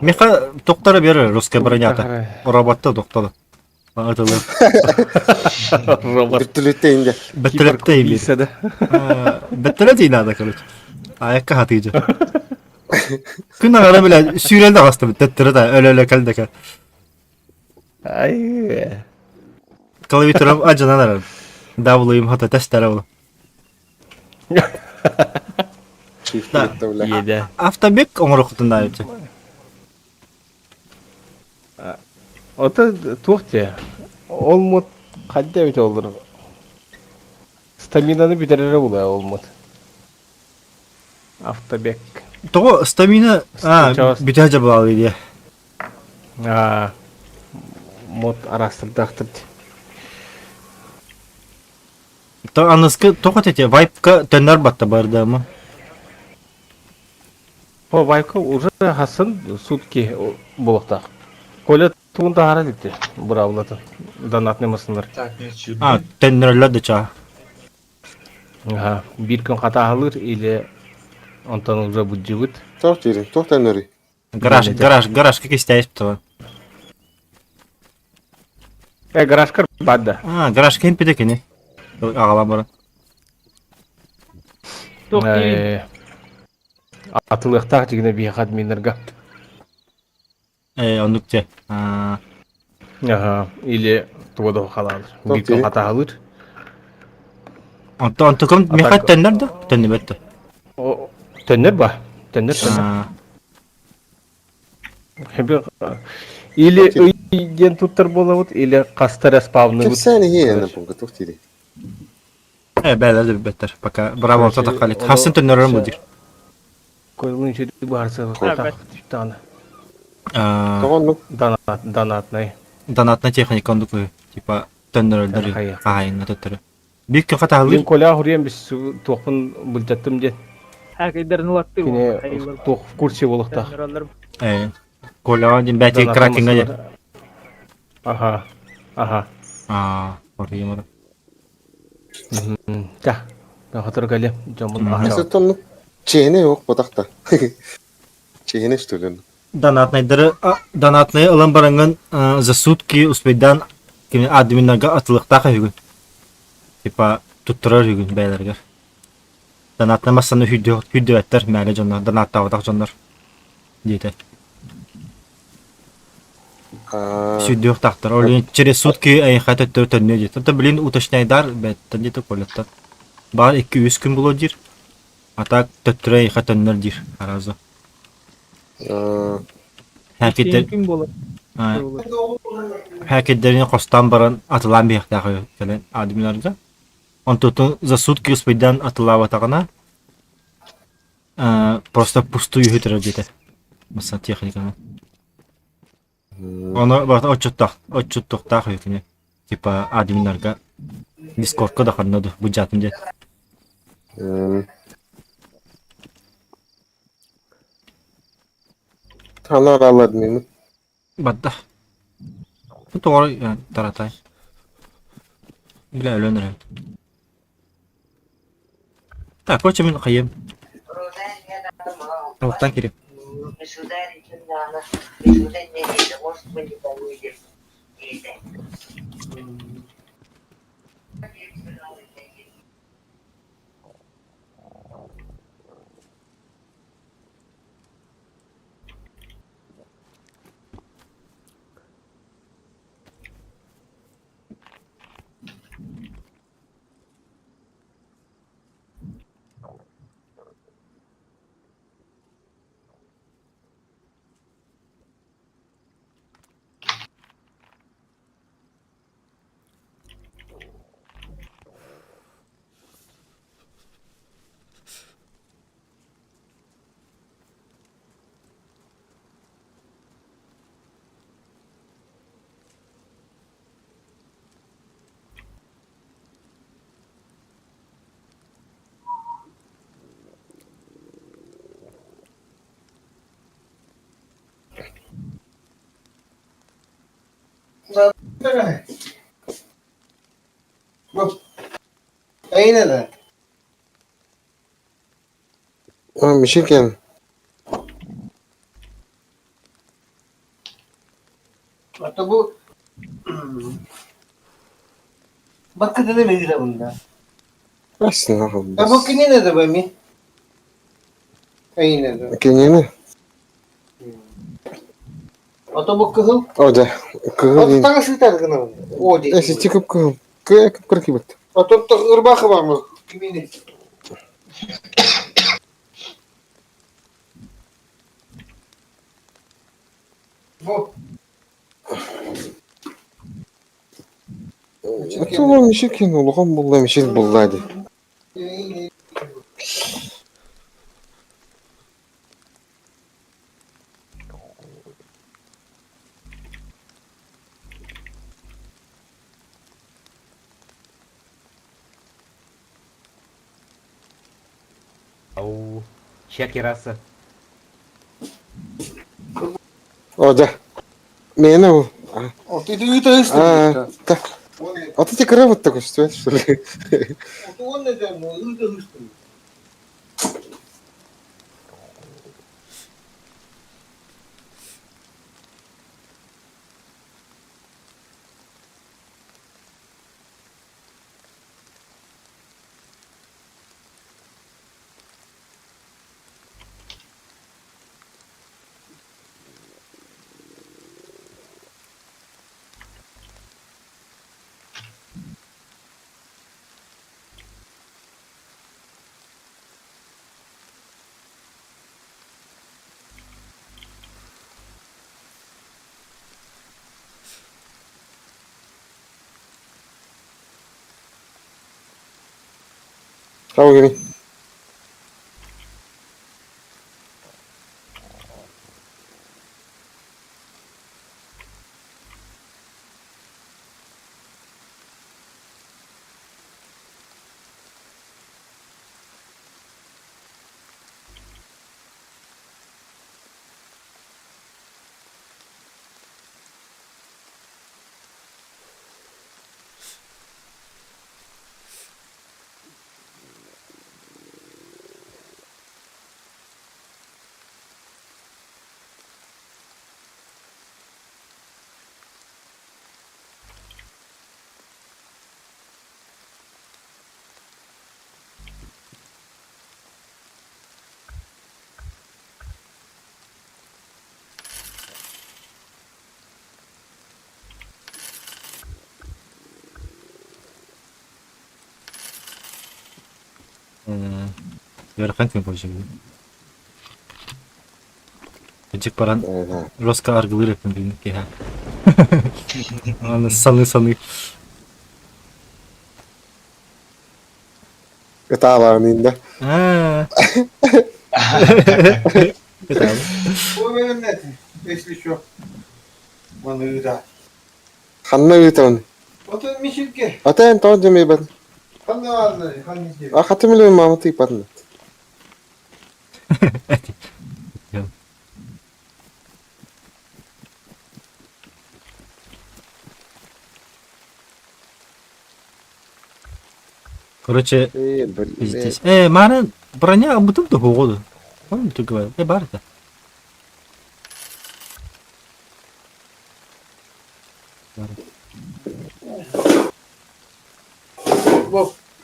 Миха токтора бер русская бронята. Роботта токтолу. Ытылы. Робот. Бөттүлүттэ инде. Бөттүлүттэ инде. Бөттүлүт надо, короче. Аякка хатыйжы. Күн ағара біле сүйрелді ағасты төттірі да өлі-өлі кәлдеке. Ай. Клавиатурам ажынан арарым. Даблыйым хата тестері ол. Да. Автобек оңырықытында өте. Ото туох те. Ол мут хадда бит олдур. Стаминаны бүтерере була ол мут. Автобек. Того стамина а бүтэ жабылалы дии. А мод арастырдаахтыр. То аныскы тоқот эти вайпка төннөр батта бардамы. По вайпка уже хасын сутки болуқтақ. Коля туын да хара депті бұравлатын. Донатный масынлар. Так, мен А, төннөрлөр да чаа. Ага, бир күн хата или онтон уже буджубут. Тоқ жерин, тоқ төннөрүй. Гараж, гараж, гараж как истяйс птова. Э, гаражкар бадда. А, гараж кем пидекени. Ағала бара. Атылықтақ дегені бейхат минерга. Э, оннук те. Ага, или тугада халалыр. Бир күн хата алыр. Онто онтукум мехат төннөр да? Төннүбөттө. Төннөр ба? Төннөр төннөр. Или үйден туттар болабыт, или кастара спавны. Кепсәне хе, пункт тухтири. Э, бәлер де беттер. Пока браво татакалит. Хасын төннөрөр мудир. Койлун чөйдү барса тана. Донат, донатный. Донатная техника ондуку типа төннөрөлдөр хаайынга төттөрү. Бир күн хатаалыр. Мен коля хурием бис туохпун булжаттым ден. Хакайдарын улатты. Кине туох в курсе болуктах. Э, Коля ден бәти кракинга ден. Ага. Ага. А, хорием. Та. Хатыр кале. Жамын. Ага. Чехне yok батақта. Чехне что ли? Донатныйдары донатный ылан баранган за сутки успейдан кими админнарга атылыктаах үһүгүн. Типа туттарар үгүн бэйэлэригэр. Донаттамассаны күүрдүбэттэр мээнэ дьоннор, донаттаабатах дьоннор диэтэ. Сүүрдүөхтаахтар. Ол иһин через сутки эйиэхэ төттөрү төннүө диэтэ. Да блин уточняйдар бэттэн диэтэ Колеттан. Баар 2-3 күн булуо диир. А так төттөрү эйиэхэ төннөр диир аразы. Хакердер Күн буолар. Хакердерини хостоон баран атылаан биһиэхтээх үһү кэлэн админарга. Онтутун за сутки успейдаан атылаабатаҕына просто пустую үһү диэтэ. Масса техниканы. Ону барыта отчуттаах отчуттуохтаах үһү кини. Типа админнарга Дискордка да ханна да быдьаатын диэн. Ханна админы? Барда. Бу тоҕо таратай. Бля өлөн эрэр. Так, короче, мин хайым. Оттан кирип. Эйне да. Мишикен. А бу Баккытыны мегире бunda. Астына А бу кинине да бами? Эйне да. Кинини? Ото бу кыһыл. О, да. Кыһыл. Ото таҥа сытар гына. О, ди. Эси чикып кыһыл. Кыа кып кыркыбыт. Ото ырбахы бармы? Кимини? Бу. Ото мишикин улахан булла мишил булла ди. Ау, Чакираса. О, да. Мена ол. О, ты ты ты А, так. А ты тебе вот такой, что ли? Ау, кини. Ыарахан күн көрсөбүн. Кырдьык баран Роска аргылыыр эппин бүгүн киэһэ. Аны саныы-саныы. Ытаалаан инде. Аа. Ытаабын. Если что, маныыра. Ханна ыытабын? Отон мишилге. Атайын тоҕо дьэмиэбэн. Ханна бааллар, ханна дьиэ. А хатым илин маама тыыпатын. Короче, Э, блин. пиздец. Э, маны броня бутым да хоҕоду. Он ты говорил. Э, бар это. Бар.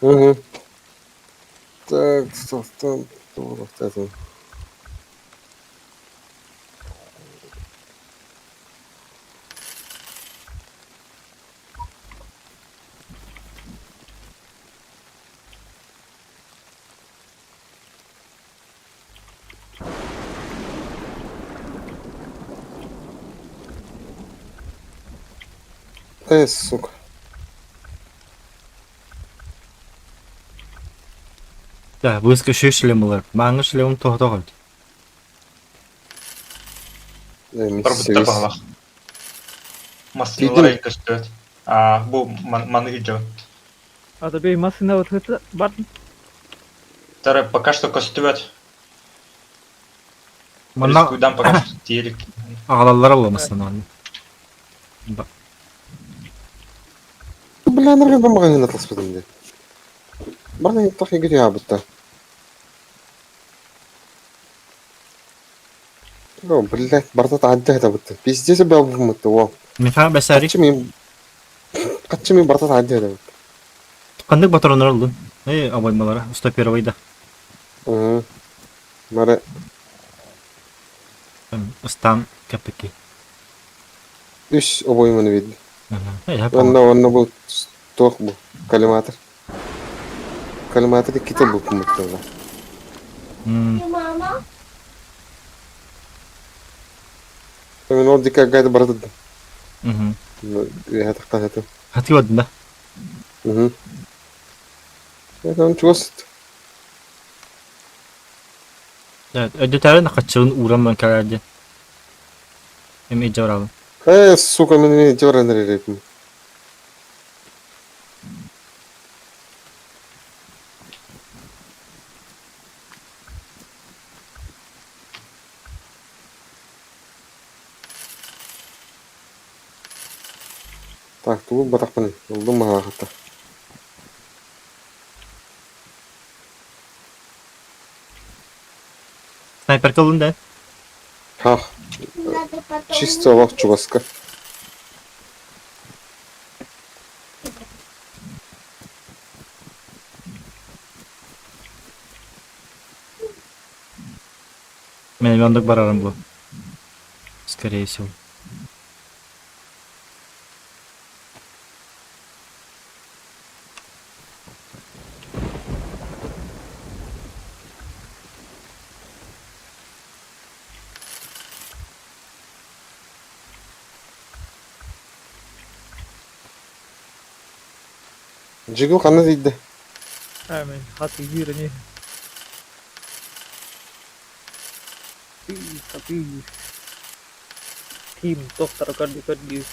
Угу. Так, стоп, там, вот это. Э, сука. Да, быыска үчүгэй шлем ылар. Мааҥҥы шлемым тоһотох эбит. Э, Барбыттар миссис. баҕалаах. Массыыналар көстөөт. А, бу маны илдьэбин. А то бей массыына вот бар. Тары пока что көстүбэт. Манна Рискуйдан пока что тиэлик. аҕалаллара буолла массыынаны. Бля, нормально бамағын атласпадым де. Барна тах егер ябытта. О, блядь, бартат адда табытты. Пиздец бабымытты, о. Михаил Бесари Качы мен Качы мен бартат адда табытты. ханнык батроннар ыллын? Э, обоймалара, 101 да. Угу. Мара Ыстан КПК. үс обойманы видно. Ага. Онна онна бу туох бу коллиматор. Коллиматор иккитэ бу муттала. Мама? Мен ол дика гайд бардыд. Угу. Я тахтан это. Хати бардын да? Угу. Это он чугас. Өйдөтөөрү хаччыбын ууран баран кэлээр диэн. Эми илдьэ барабын. Э, сука, мен мен жоран репин. Так, тугу батахпын. Улдум махахатта. Снайперка ыллын да? Хах, Надо потом... чисто олох чугаска. Мен эми ондук барарым бу. Скорее всего. Жигу ханна дейді. Ә, мен хат үйіріне. Team доктор көрдү көрдү.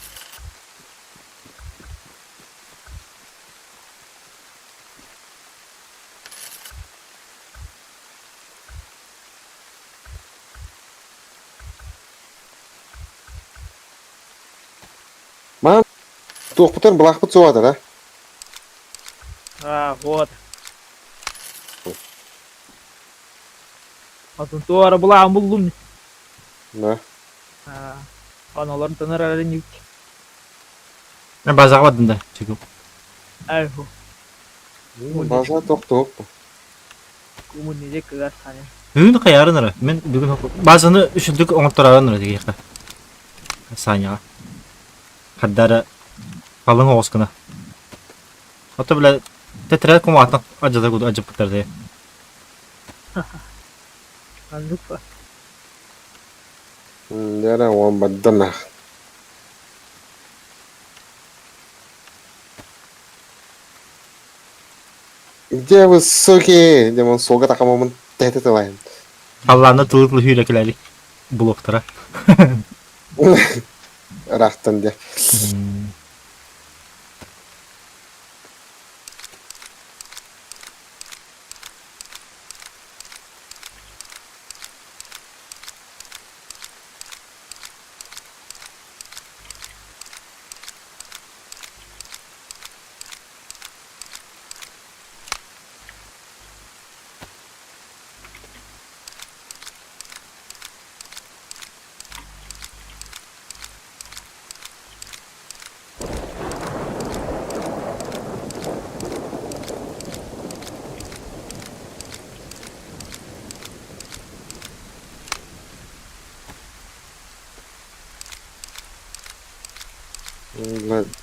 Маған туохпутан былаахпыт суата да? А, вот. Атын туара булаан буллум. Да. А, аналар тынар әрін Мен базаға бардым да, чегіп. Айху. База тоқ-тоқ. Кумун кыгас хане. Бүгүн хайарын ара. Мен бүгүн базаны үшүлдүк оңотторарын ара дегейхэ. Саняға. Хаддара халың оғыз кына. Ото биле тетирет кумаатна ажада куду ажып кытар де. Оннук ба. Дьэ уон бадданах. Где вы, суки? Демон суолга тахамамын тэһитэ тылайын. Халлаанна тылы-тылы сүүрэкэлээри блоктара. Ыраахтан дьэ.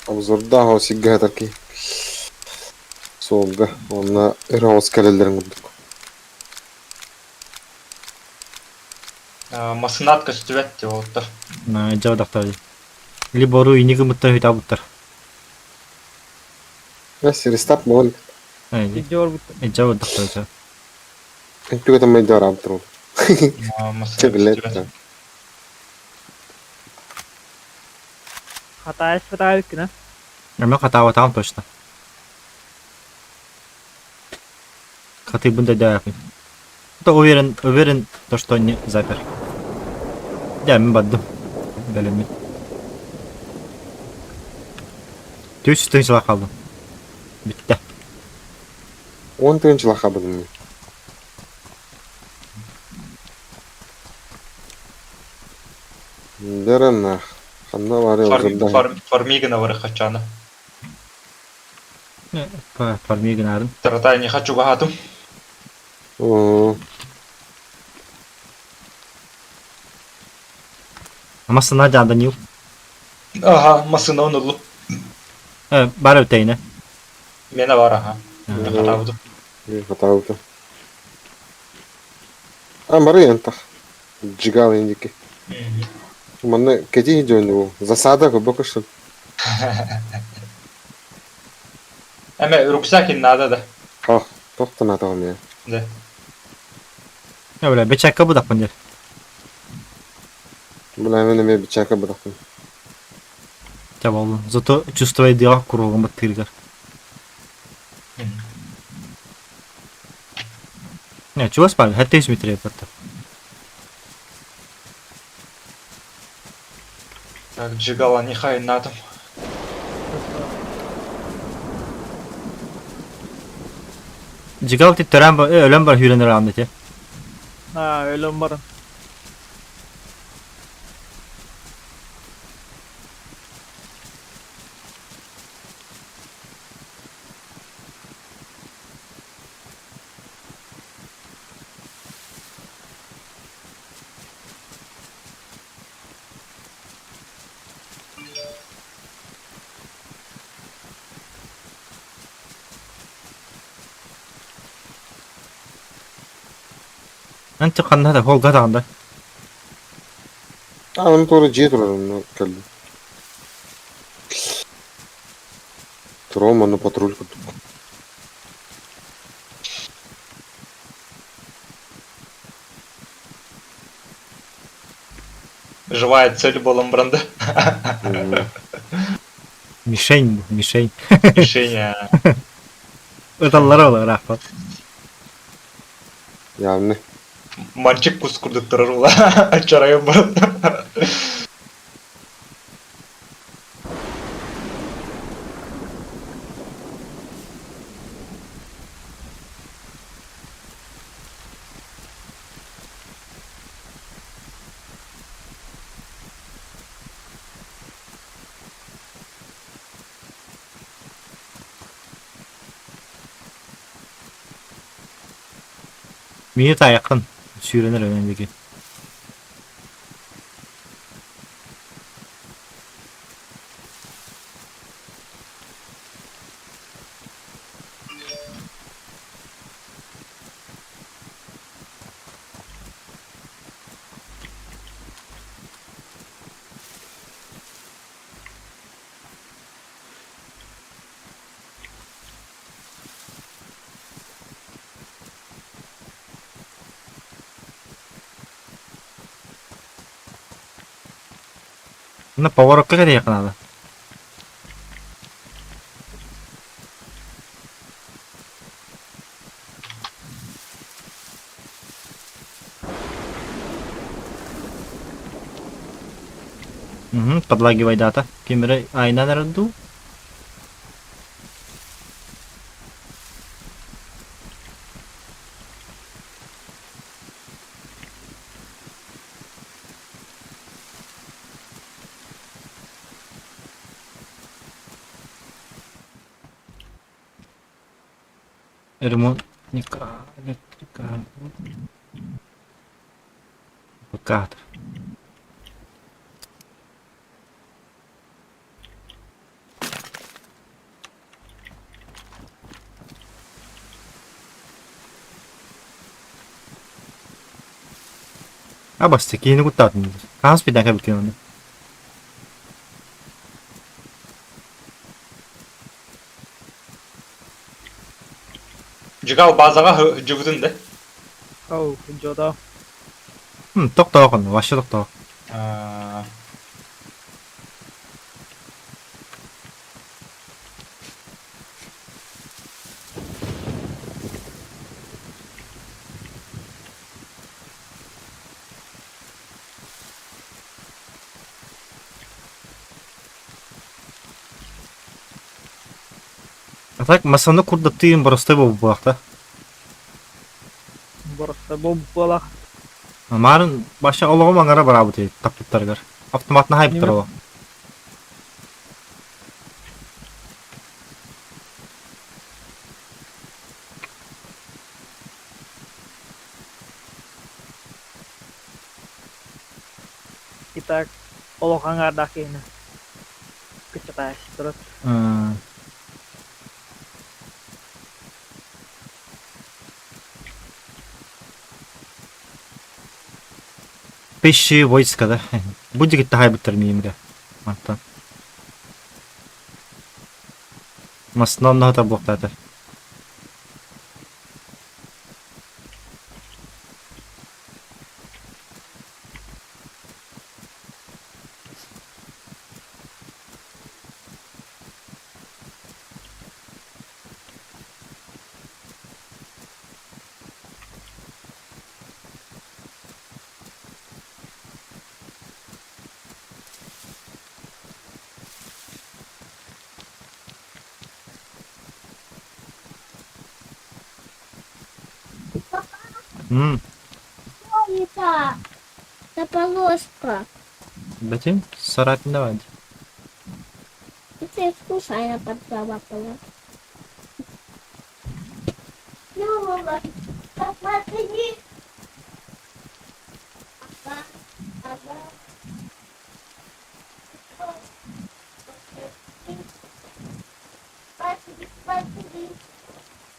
Обзордаах сиргэ сытар киһи суолга уонна өр оҕус кэлэллэрин курдук. Массынаат көстүбэт диye уолаттар. Дьэ дохтор. Либо ору ини гымыттар хүтаабыттар. Сиристап буолан Дьэ дохтор. Түгэтэн майдаараабыттар ол. Массыына көстүбэт. Хатаайыс хатаайыккына. Эме хатаабатаҕым точно. Хатыйбын да дээгин. То уверен, уверен, то, что не запер. Дьэ, мин бардым. Бэлэммин. Түс тыынчылаах хааллым. Бүттэ. 10 тыынчылаах хаалбытым. Дэрэннах. Ханна бары обзордаһын. Фармигина бары хаччааны. Фармигинарын. Таратай не хочу багатым. Масына Данил. Ага, масына онулу. Бар өтейне. Мена бар, ага. Хатабыты. Хатабыты. А, бары янтах. Джигал индики. Манна кэти дьон засада курдук что Эме рюкзак надо да. Ах, тохто надо мне. Да. Я бля, бечакка будахпын дер. Бля, мен эме бечакка будахпын. Табалын. Зато чувствуя дела курулган баттыргар. Не, чего спали? Хәтта 100 метр батты. Так, джигала нехай надо. Джигал ти төрөн бар, өлөн бар хүренер анда те. А, өлөн баран. Эн ханна да холга даҕанда. Аны туора дьиэ турар онно кэллим. Туром онно патруль курдук. Живая цель была бранда. Мишень, мишень. Мишень. Ыталлара ол ыраахпат. Явно. Мальчик кус курдук турар була. Чарайым бар. Мини тайакын. Сүүрэнэр өнөндүгү. На поворотка кэлиэххэ наада. Угу, подлагивай дата. Ким эрэ айынан эрэр дуу? Ремонтника, электрика. ПК. Абасты, киһини куттаатын. Хаһан спидан кэбиккин оны? Жигал базаҕа сылдьыбытын да? Оу, дьодо. Тохтоох онно, вообще тохтоох. А так масаны курдаттыын боростой буолбуохта. Боростой буолбуолах. Маарын баша олоҕум аҥара бараабыт таппыттарыгар. Автоматна хайбыттар олох. Итак, олох аҥаардаах киһини кыччатааччылар. Пищи войска да. Бу дигитте хайбыттар миимре. Мантан. Масына онно буохтаатар. М. Это? Это полоска. Бэтим сарапиновать. Это я случайно поцарапала. Ну, мама, посмотри. Ага, ага. Посмотри, посмотри.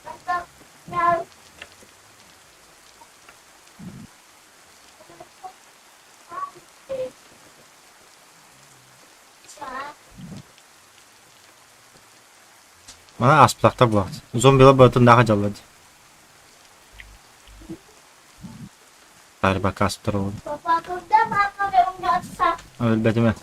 Потом, Мана ааспатахтар буолаҕыт. Зомбилар барытын нааха дьаллар дии. Таарбакка ааспыттар ол. Папа, когда папа вернется? Өлбөтүмэ.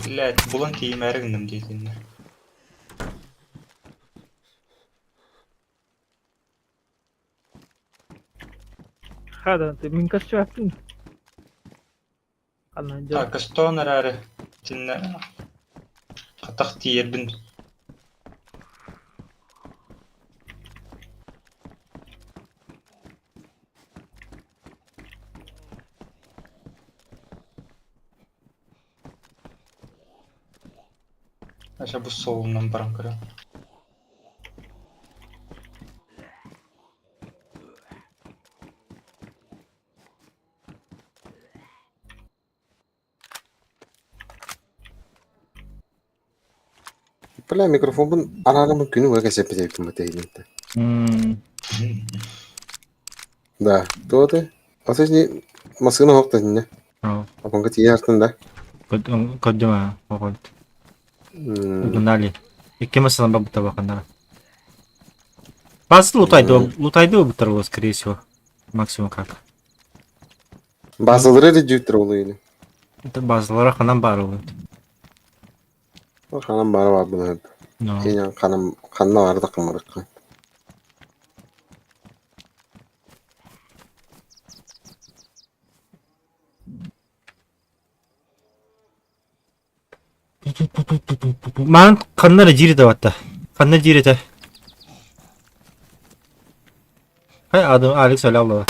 Блядь, булан тиийимээри гынным диэтиннэр. Хада, ты мин көстүбэппин. Ханна дьон. Так, көстөөн эрээри итиннэ хатах тиийэрбин Ася бу суолунан баран көрөм. Бля, микрофоммун араараммын күнү быһа кэпсэппит эбиппин бу М, Да, то ты. А ты массыына оһох иннэ. Оо, Апанка тиийэ артын да. Көрдүм аа, оҕолт. Угнали. Икки массыына барбыта баканнара. Базы лутайды, лутайды бутар скорее всего. Максимум как. Базалары редюктор олуйны. Это базалара ханан баар олуйт. Ханан баара бар буна. Но. Киня ханан ханна баар да кымырыкка. Маан ханна эрэ диир этэ батта. Ханна диир этэ? Хай Адам Алекс өлө алла.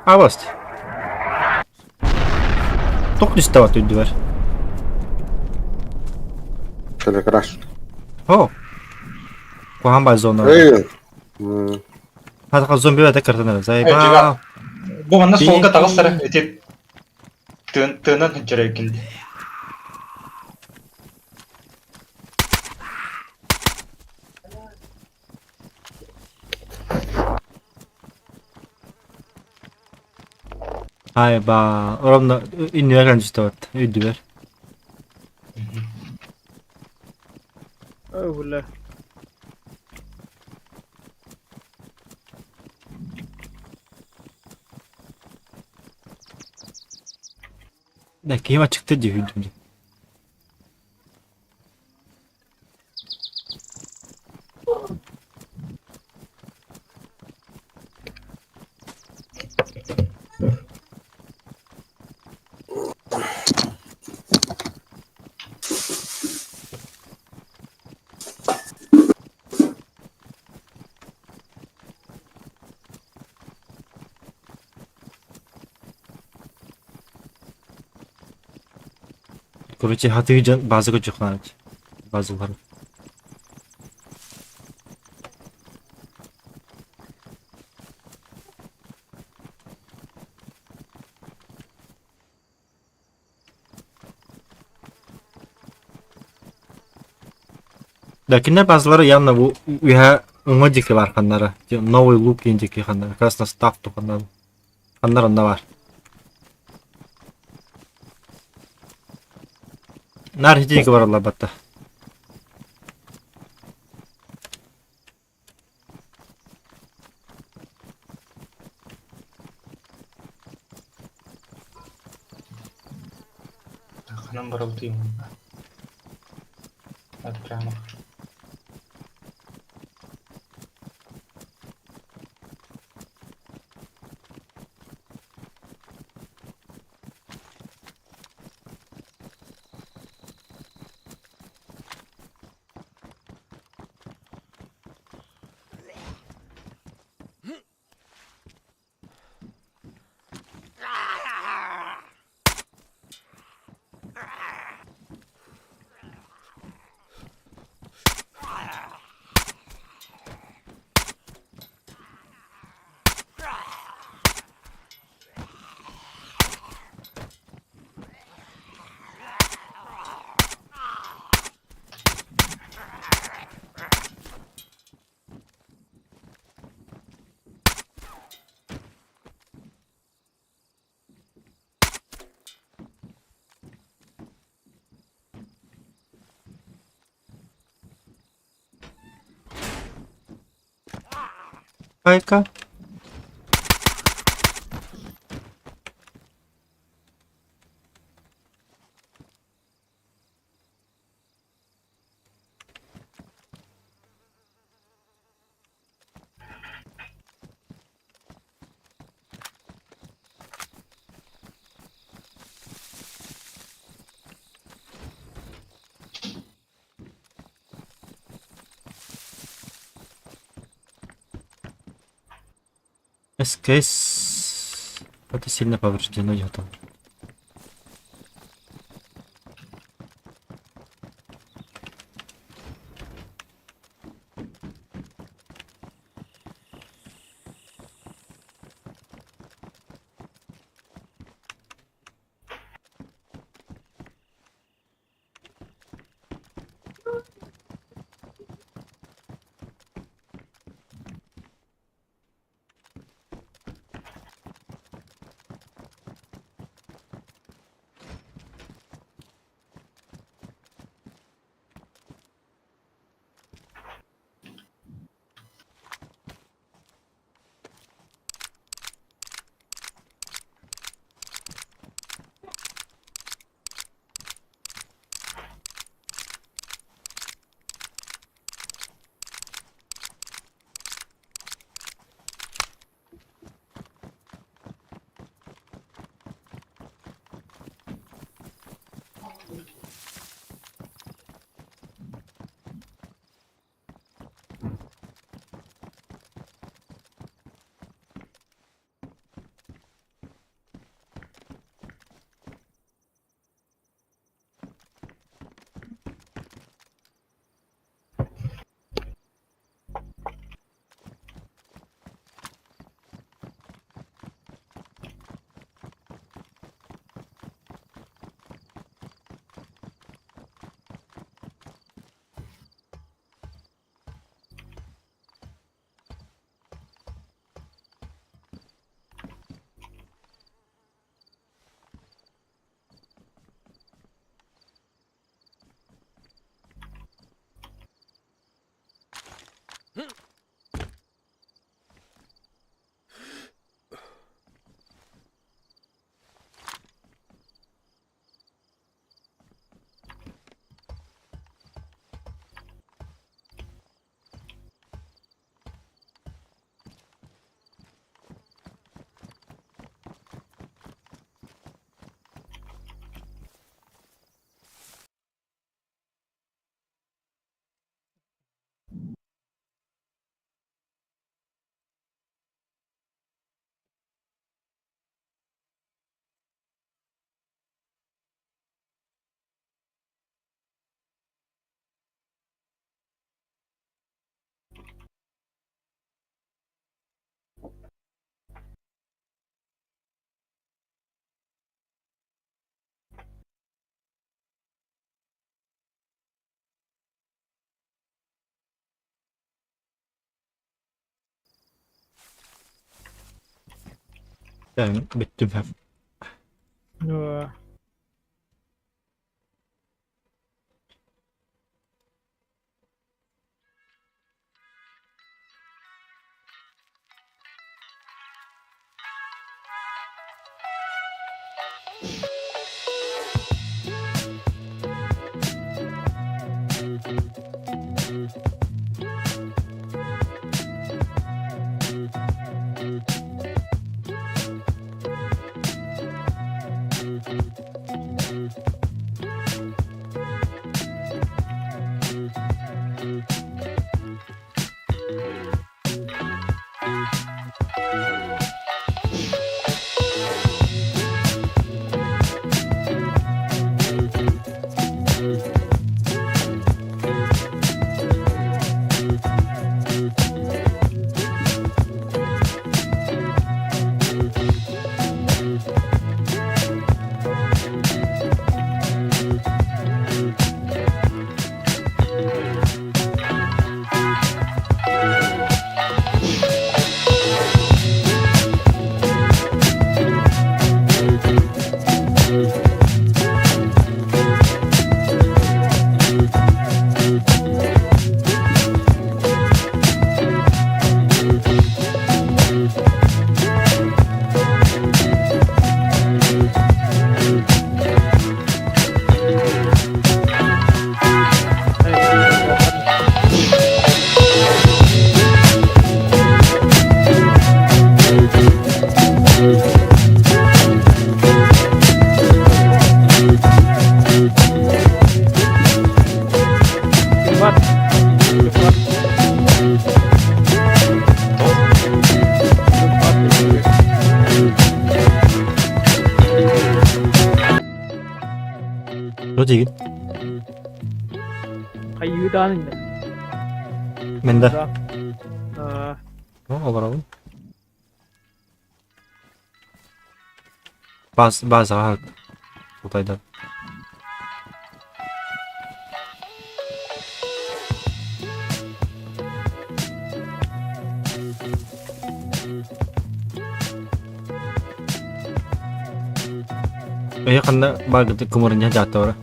Абаст. Тох түстэ бат үрдүбэр. Телекраш. О. Куһаҕан баар зона. Эй. Хатаха зомби бата кыртан эрэ. Зайба. Бу манна суолга таҕыс эрэ. Ити тыынан сылдьар эбиккин. Айба, ровно иннигэр кэлэн түстэ бат. Үрдүбэр. Ой, бля. Да, киһим ачыкты дии үрдүм дии. Короче, хатыы дьон база көрдөххүнэ базалар. Да, кинилэр базалара явно бу үһэ уҥа диэки баар ханнара. Новый лук диэн диэки ханнара. Как раз на ставку ханнара. Ханнар онно баар. Наар ити диэки бараллар батта. Ханан барабытый уонна? Это прямо. Хайка. СКС. Это сильно повреждено где-то. Бүттүм. Ну, Кимбат. Кимбат. Что диигин? Хайыытаан иннэ. Мен да. Да. Олоробун. Баз базаҕа Утайдан. Эйэ ханна бааргыты кумурунньа дьааттабара.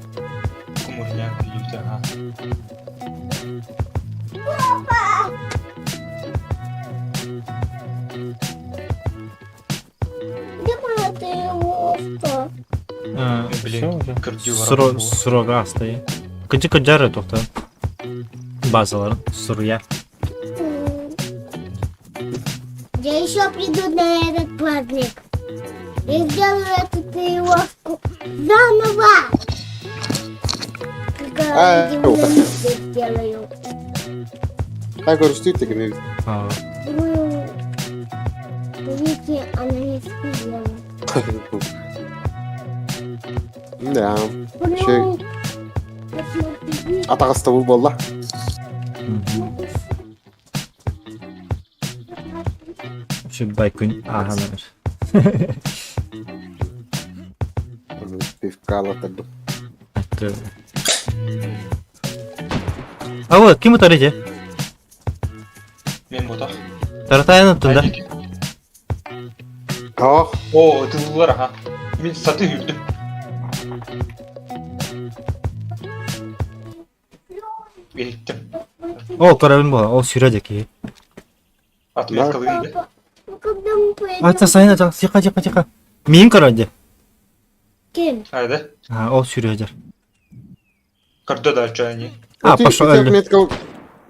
Кумурня күйүүтэ аа. Где моя тренировка? Блин, кырдьыы барар буолуо. Срога астайы. Кыдьы кыдьары тоқта. Базаларын суруя. Я еще приду на этот праздник. Я сделаю эту тренировку заново. Только А, видимо, сделаю. Так көрүстүү тегин. Думаю, видите, она не съела. Да. Ну, посмотри. Атаҕастабыл буолла. Үчүгэй күн ааһан Пивка алатырдым. А вот, ким утар ити? Мен ботах. Таратайын оттун да? Ох, О, ытыллар аха. Мин саты үрдүм. Иһиттим. Ол көрөбүн буола, ол сүрэ дьэки. Отметкалыын да. Папа, ну когда мы поедем? Ата сайын ата, тихо, тихо, тихо. Миин көрө дьэ. Кем? Айда. А, ол сүрэ дьэр. Көрдө да чайни. А, пошел өллө. Отметка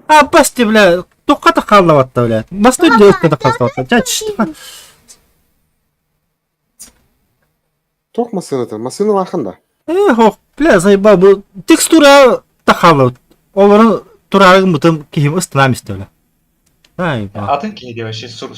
А, басти, бля, тоққа қаллаватта, бля. Басты өттө қаллаватта. Жа, Тох масыната, масына лаханда. Эх, ох, бля, заебал, бу текстура тахалы. Оларын турагын бутым киһим ыстынам исте, бля. Ай, ба. Атын киһи диэбэши сурва.